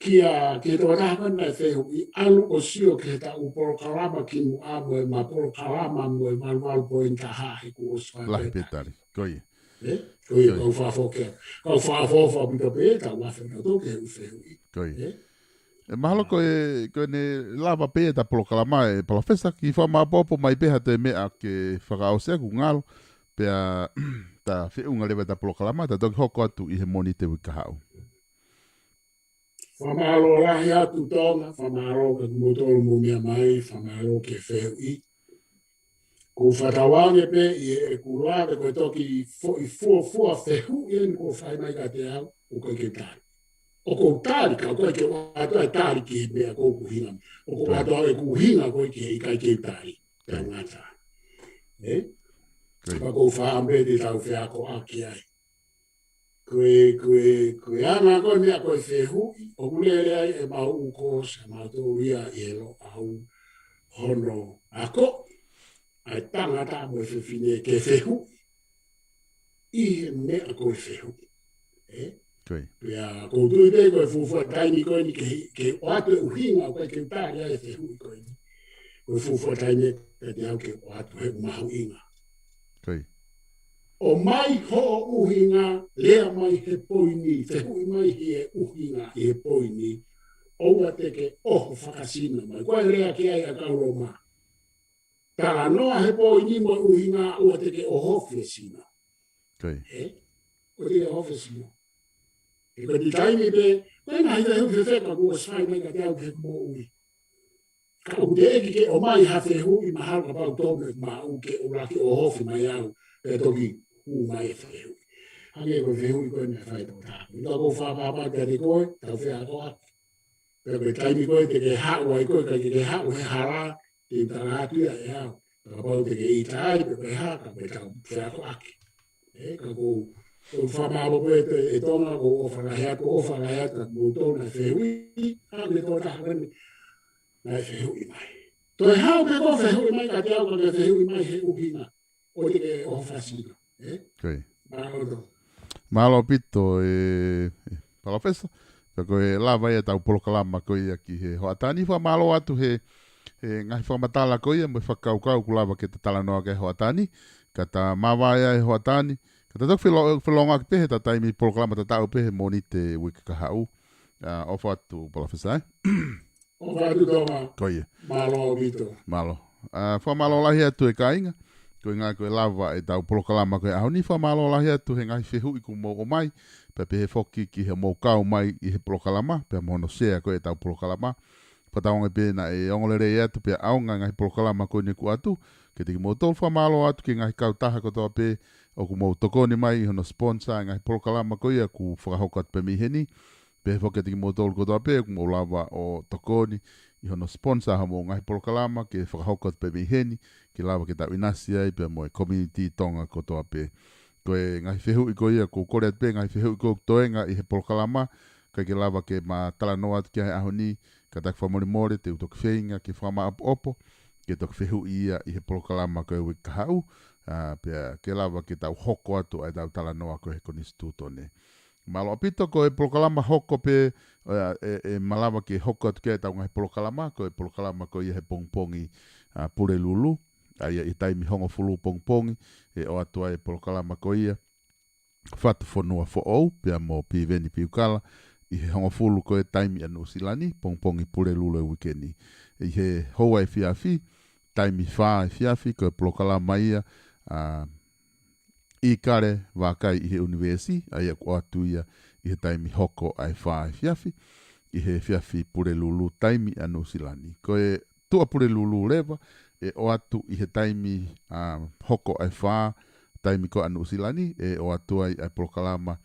Kia, ki he tokotaha ko ena naʻe fehuʻi, ʻalu ʻo sio ki heʻeta ʻū polokalama kimuʻa mo e ma polokalama mo e valuvalu poini taha he kuo ʻosi fai lahi pē tali. Ko ia. Ē? Ko ia, ko ia. Kau fakafoki atu. Kau fakafoki ʻaupito pē, tau afe na tō ke u fehuʻi. Ko ia. Ē? ʻE mahalo ko e, ko ʻene lava pē ʻeta polokalama ē Palōfesa, kiʻi fakamāʻopoʻopo mai pē ha toe meʻa ke fakaʻosi ʻoku ngalo, pea ta feʻunga leva ʻeta polokalama, ta toki hoko atu ʻi he Mōnite uike kahaʻu. Fakamālō lahi atu Tonga, fakamālō kia kimoutolu mou meʻa mai, fakamālō ki he fehuʻi. Ko u fakatauange pē ʻi heʻeku lave ko e toki foʻi fuofua fehuʻi eni kuo fai mai kiate au, ʻoku ʻikai ke u tali. ʻOku ou tali, ka ʻoku ʻikai ke u ʻoatu ʻa e tali ki he meʻa ʻoku ou ʻuhinga. ʻOku ou ʻoatu ʻeku ʻuhinga ko ē ki he ʻikai ke u tali. Tau ngata. Ē? Ko ia. Ka ko u fakaʻamu pē te tau feakoʻaki ai. Ko e, ko e, ko e anga ko e meʻa ko e fehuʻi, ʻoku lele ai ʻemau ʻū kōsi, ʻemau tō ia ʻi he Loʻau hono akoʻi ʻa e tangata mo e fefine ke fehuʻi ʻi he meʻa ko e fehuʻi. Ē? Ko ia. Pea ko u tui pē ko e fuofua taimi ko eni ke, ke ʻoatu e ʻuhinga ʻoku ʻikai ke u tali ai e fehuʻi ko eni. Ko e fuofua taimi kiate au ke ʻoatu he mahuʻinga. Ko ia. ʻOmai hoʻo ʻuhinga, lea mai he poini, fehuʻi mai he ʻuhinga ʻi he poini, ʻoua te ke ʻoho fakasino mai. Ko e lea ki ai ʻa kau Loma. Talanoa he poini mo e ʻuhinga, ʻoua te ke ʻohofi e sino. Ko ia. Ē? ʻOua te ke ʻohofi e sino. He ko e taimi pē, ko e ngaahi fehuʻi fefeka kuo ʻosi fai mai kiate au ki heʻeku moʻui. Ka ʻoku teʻeki ke ʻomai ha fehuʻi mahalo kapau tonu ʻeku maʻu ke ʻuluaki ʻohofi mai au, pea toki hū mai e fehuʻi. Hangē ko e fehuʻi ko eni naʻe fai ʻe he tokotaha. Ka ko u fakapapau kiate koe, tau feakoʻaki. Pea ko e taimi ko ē te ke haʻu ai koe, ʻikai ke ke haʻu he hala, te u tala atu ia ʻe au. Kapau te ke ʻita ai, pe ko e hā, ka ko e tau feakoʻaki. Ē, ka ko u, ko u fakamālō pē ʻe, ʻe Tonga, ko u ʻofa lahi atu, ʻofa lahi atu, ka ko u tō na fehuʻi, ʻa me tō taha ko eni, naʻe fehuʻi mai. Toe haʻu pē koe ʻo fehuʻi mai kiate au, ka ke fehuʻi mai he ʻuhinga, ʻoua te ke ʻoho fakasino. Ē? Ko ia. Mālō Tonga. Mālō ʻaupito e, e Palōfesa. Pea ko e lava ia ʻetau polokalama ko ia ki he hoʻatā ni. Fakamālō atu he, he ngaahi fakamatala ko ia mo e fakakaukau kuo lava ke ta talanoa ki ai he hoʻatā ni. Ka ta māvae ai he hoʻatā ni. Ka ta toki felo-, felōngoaki pē he ta taimi polokalama ta taʻu pē he Mōnite uike kahaʻu. ʻA, ʻofa atu Palōfesa, ē? ʻOfa atu Tonga. Ko ia. Mālō ʻaupito. Mālō. ʻA, fakamālō lahi atu e kāinga. Ko e ngaahi ko e lava ʻetau polokalama ko e ʻaho ni, fakamālō lahi atu he ngaahi fehuʻi kuo mou ʻomai. Pea pehē foki ki he mou kau mai ʻi he polokalama, pea mo hono share ko ē ʻetau polokalama. Fakatauange pē naʻe ongo lelei atu pea ʻaonga e ngaahi polokalama ko eni kuo ʻoatu. Kiate kimoutolu fakamālō atu ki he ngaahi kautaha kotoa pē ʻoku mou tokoni mai ʻi hono sponsor e ngaahi polokalama ko ia kuo fakahoko atu pē mei heni. Pehē foki kiate kimoutolu kotoa pē ʻoku mou lava ʻo tokoni ʻi hono sponsor homou ngaahi polokalama ke fakahoko atu pē mei heni, ke lava ke tau ʻinasi ai pea mo e community Tonga kotoa pē. Ko e ngaahi fehuʻi ko ia, ʻoku ou kole atu pē ngaahi fehuʻi ʻoku toenga ʻi he polokalama, ʻikai ke lava ke ma talanoa atu ki ai he ʻaho ni, ka ʻoku fakamolemole te u toki feinga ke fakamāʻopoʻopo, ke toki fehuʻi ia ʻi he polokalama ko e uike kahaʻu, ʻa, pea ke lava ke tau hoko atu ai ʻetau talanoa ko e he konisitūtone. Mālō ʻaupito, ko e polokalama hoko pē, ʻa, ʻe, ʻe malava ke hoko atu ki ai ʻetau ngaahi polokalama, ko e polokalama ko ia he pongipongi, ʻa, Pulelulu, ʻa ia ʻi he taimi hongofulu pongipongi, ʻe ʻoatu ai e polokalama ko ia, Fatu Fonua Foʻou, pea mo Piveni Piukala, ʻi he hongofulu ko e taimi ʻa Nuʻusila ni, pongipongi Pulelulu e uike ni. ʻI he houa efiafi, taimi fā efiafi, ko e polokalama ia, ʻa, ʻIkale Vakai ʻi he ʻUnivēsi, ʻa ia ʻoku ʻoatu ia ʻi he taimi hoko ʻa e fā efiafi, ʻi he efiafi Pulelulu taimi ʻa Nuʻusila ni. Ko e Tuʻapulelulu leva, ʻe ʻoatu ʻi he taimi, ʻa, hoko ʻa e fā, taimi ko ē ʻa Nuʻusila ni, ʻe ʻoatu ai ʻa e polokalama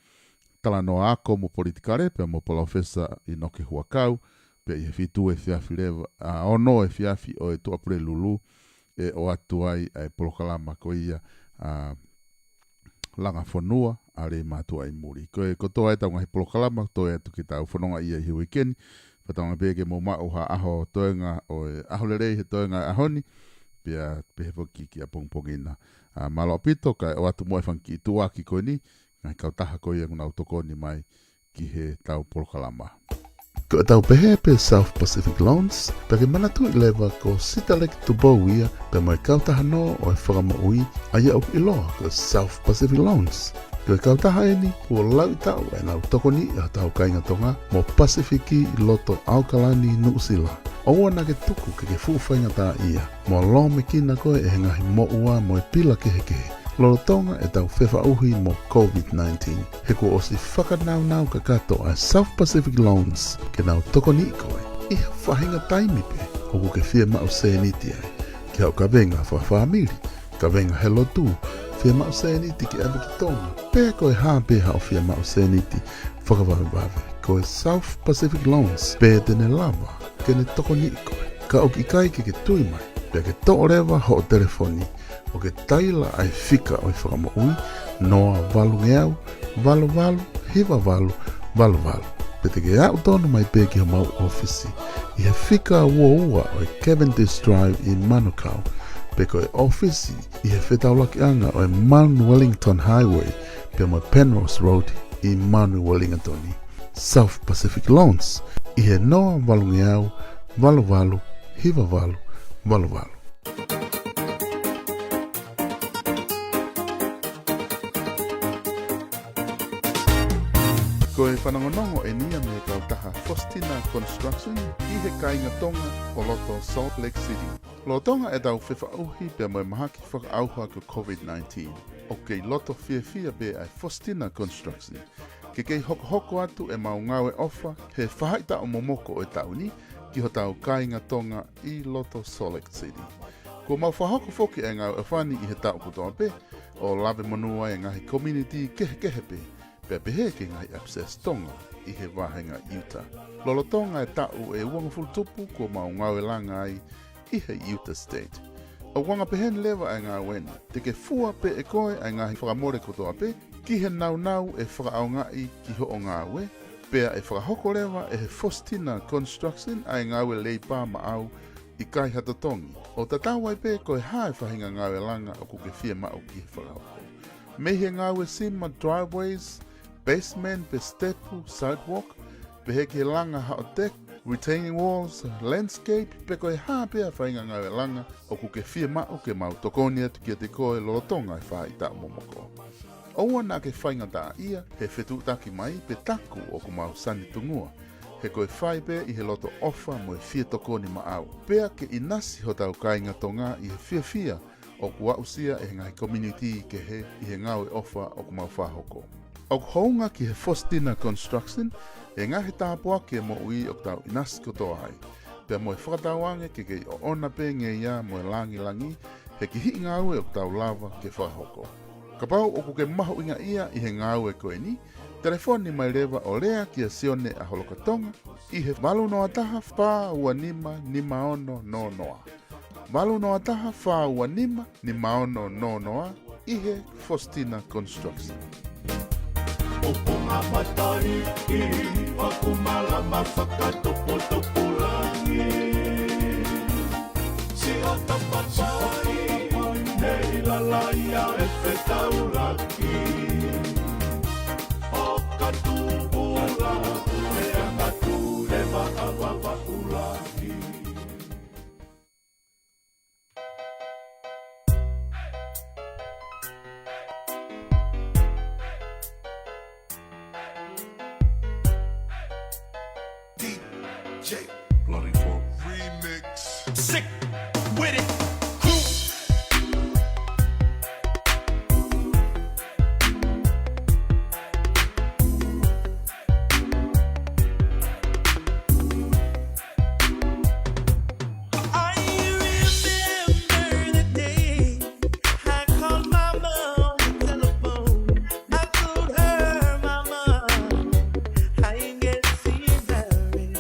Talanoa Ako mo Politikale, pea mo Palōfesa ʻInoke Huʻakau, pea ʻi he fitu efiafi leva, ʻa, ono efiafi ʻo e Tuʻapulelulu, ʻe ʻoatu ai ʻa e polokalama ko ia, ʻa, Langa Fonua, ʻa Leimātuʻa ʻi Muli. Ko e kotoa ʻetau ngaahi polokalama, toe atu ke tau fononga ia ʻi he uike ni. Fakatauange pē ke mou maʻu ha ʻaho toenga ʻo e ʻaho lelei he toenga e ʻaho ni, pea pehē foki ki ʻapongipongi na. ʻA, mālō ʻaupito, kae ʻoatu muʻa e fanga kiʻi tuʻuaki ko eni, ngaahi kautaha ko ia ʻoku nau tokoni mai ki heʻetau polokalama. Ko ʻetau pehē pē South Pacific Loans, pea ke manatuʻi leva ko Sitaleki Tupou ia, pea mo e kautaha nō ʻo e fakamoʻui, ʻa ia ʻoku ʻiloa ko South Pacific Loans. Ko e kautaha eni, kuo lauʻi taʻu ʻenau tokoniʻi ʻa hotau kāinga Tonga mo Pasifiki ʻi loto ʻAokalani, Nuʻusila. ʻOua naʻa ke tuku ke ke fuʻu faingataʻaʻia mo lōmekina koe ʻe he ngaahi moʻua mo e pila kehekehe lolotonga ʻetau fefaʻuhi mo COVID nineteen. He kuo ʻosi fakanaunau kakato ʻa e South Pacific Loans ke nau tokoniʻi koe ʻi ha faʻahinga taimi pē ʻoku ke fiemaʻu sēniti ai, ki haʻo kavenga fakafāmili, kavenga he lotu, fiemaʻu sēniti ke ʻave ki Tonga, pe ko e hā pē haʻo fiemaʻu sēniti fakavavevave. Ko e South Pacific Loans pē te ne lava ke ne tokoniʻi koe. Ka ʻoku ʻikai ke ke tui mai, pea ke toʻo leva hoʻo telefoni ʻo ke taila ʻa e fika ʻo e fakamoʻui, noa valungeau, valu valu, hiva valu, valu valu. Pe te ke aʻu tonu mai pē ki homau ʻōfisi ʻi he fika ua ua ʻo e Cavendish Drive ʻi Manukau, pe ko e ʻōfisi ʻi he fetaulakiʻanga ʻo e Mount Wellington Highway, pea mo e Penrose Road ʻi Mount Wellington. South Pacific Loans, ʻi he noa valungeau, valu valu, hiva valu, valu valu. Ko e fanongonongo eni ia mei he kautaha Faustina Construction ʻi he kāinga Tonga ʻo loto Salt Lake City. Lolotonga ʻetau fefaʻuhi pea mo e mahaki fakaʻauha ko e COVID nineteen, ʻoku kei loto fiefia pē ʻa e Faustina Construction ke kei hokohoko atu ʻemau ngāue ʻofa he faʻahitaʻu momoko ʻo e taʻu ni ki hotau kāinga Tonga ʻi loto Salt Lake City. Kuo mau fakahoko foki ʻa e ngāue ʻofa ni ʻi he taʻu kotoa pē, ʻo lave monū ai e ngaahi community kehekehe pē, pea pehē ki he ngaahi ʻapisesi Tonga ʻi he vāhenga Utah. Lolotonga e taʻu ʻe uangofulu tupu kuo mau ngāue langa ai ʻi he Utah State. ʻOku anga pehē ni leva ʻa e ngāue ni, te ke fua pē ʻe koe ʻa e ngaahi fakamole kotoa pē ki he nāunau ʻe fakaʻaongaʻi ki hoʻo ngāue, pea ʻe fakahoko leva ʻe he Faustina Construction ʻa e ngāue leipa maʻau ʻikai ha totongi, ʻo tatau ai pē ko e hā e faʻahinga ngāue langa ʻoku ke fiemaʻu ke fakahoko. Mei he ngāue sima, driveways, basement pe sitepu, sidewalk, pehē ki he langa haʻo deck, retaining walls, landscape, pe ko e hā pē ha faʻahinga ngāue langa ʻoku ke fiemaʻu ke mau tokoni atu kiate koe lolotonga e faʻahitaʻu momoko. ʻOua naʻa ke faingataʻaʻia he fetuʻutaki mai pe taku ʻoku mau sanitungua, he ko e fai pē ʻi he loto ʻofa mo e fie tokoni maʻau, pea ke ʻinasi hotau kāinga Tonga ʻi he fiefia ʻoku aʻusia ʻe he ngaahi community kehe ʻi he ngāue ʻofa ʻoku mau fakahoko. ʻOku hounga ki he Faustina Construction e ngaahi tāpuaki e moʻui ʻoku tau ʻinasi kotoa ai, pea mo e fakatauange ke kei ʻoʻona pē ngeia mo e langilangi he kihiʻi ngāue ʻoku tau lava ke fakahoko. Kapau ʻoku ke mahuʻingaʻia ʻi he ngāue ko eni, telefoni mai leva ʻo lea kia Sione ʻa Holokatonga ʻi he valu noa taha fā ua nima nima ono noa noa. Valu noa taha fā ua nima nima ono noa noa ʻi he Faustina Construction. ʻOku mamatali ʻi Fakumalama fakatuputupulangi. Siʻoto papai, nei lalaia e fetaulaki. ʻOka tupula, e anga tule vavavavulaki. D J Bloody Four Remix. Sick with it. I remember the day I called Mama on the telephone. I told her, "Mama, I ain't getting married."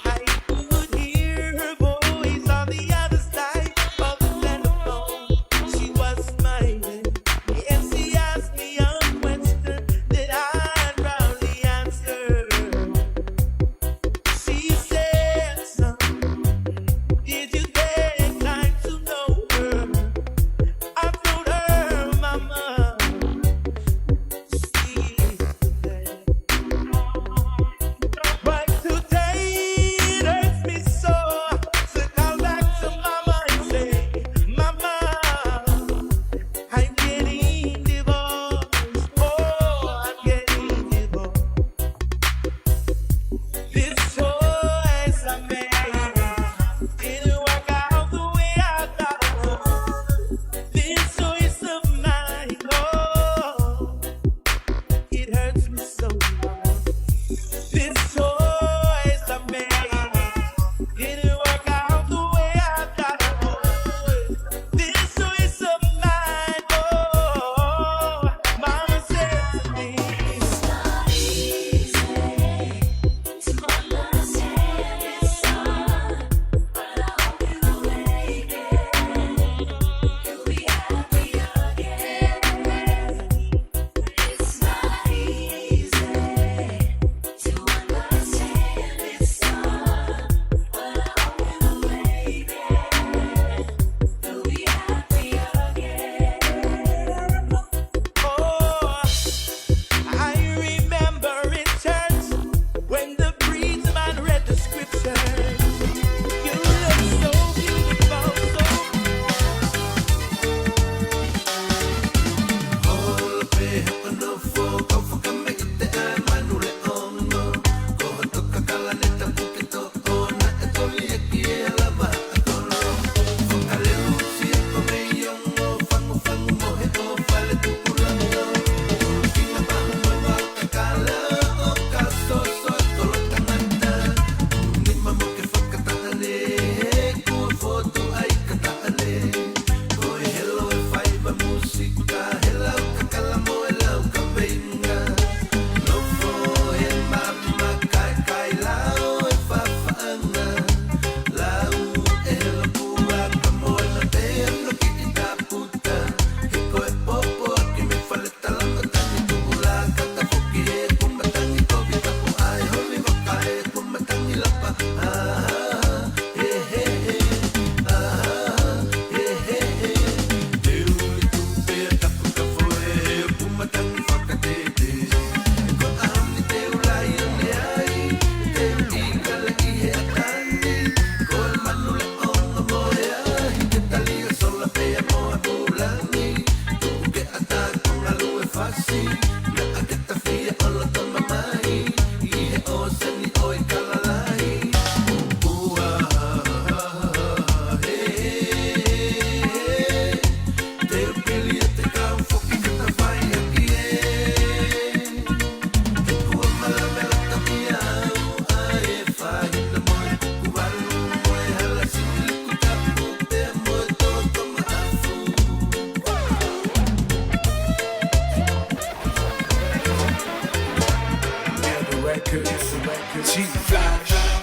I could hear her voice on the other side of the telephone. She was smiling, and she asked me a question that I proudly answered. She said, "Son, did you take time to know her?" I told her, "Mama, she's dead." But today it hurts me so to call back to Mama and say, "Mama, I'm getting divorced. Oh, I'm getting divorced." This choice I made didn't work out the way I thought it would. This choice of mine, oh, it hurts me so. This choice I made didn't work out the way I thought it would. This choice of mine, oh, Mama said to me, "It's not easy to understand this, son, but I hope you make it. You'll be happy again. It's not easy to understand." T Flash.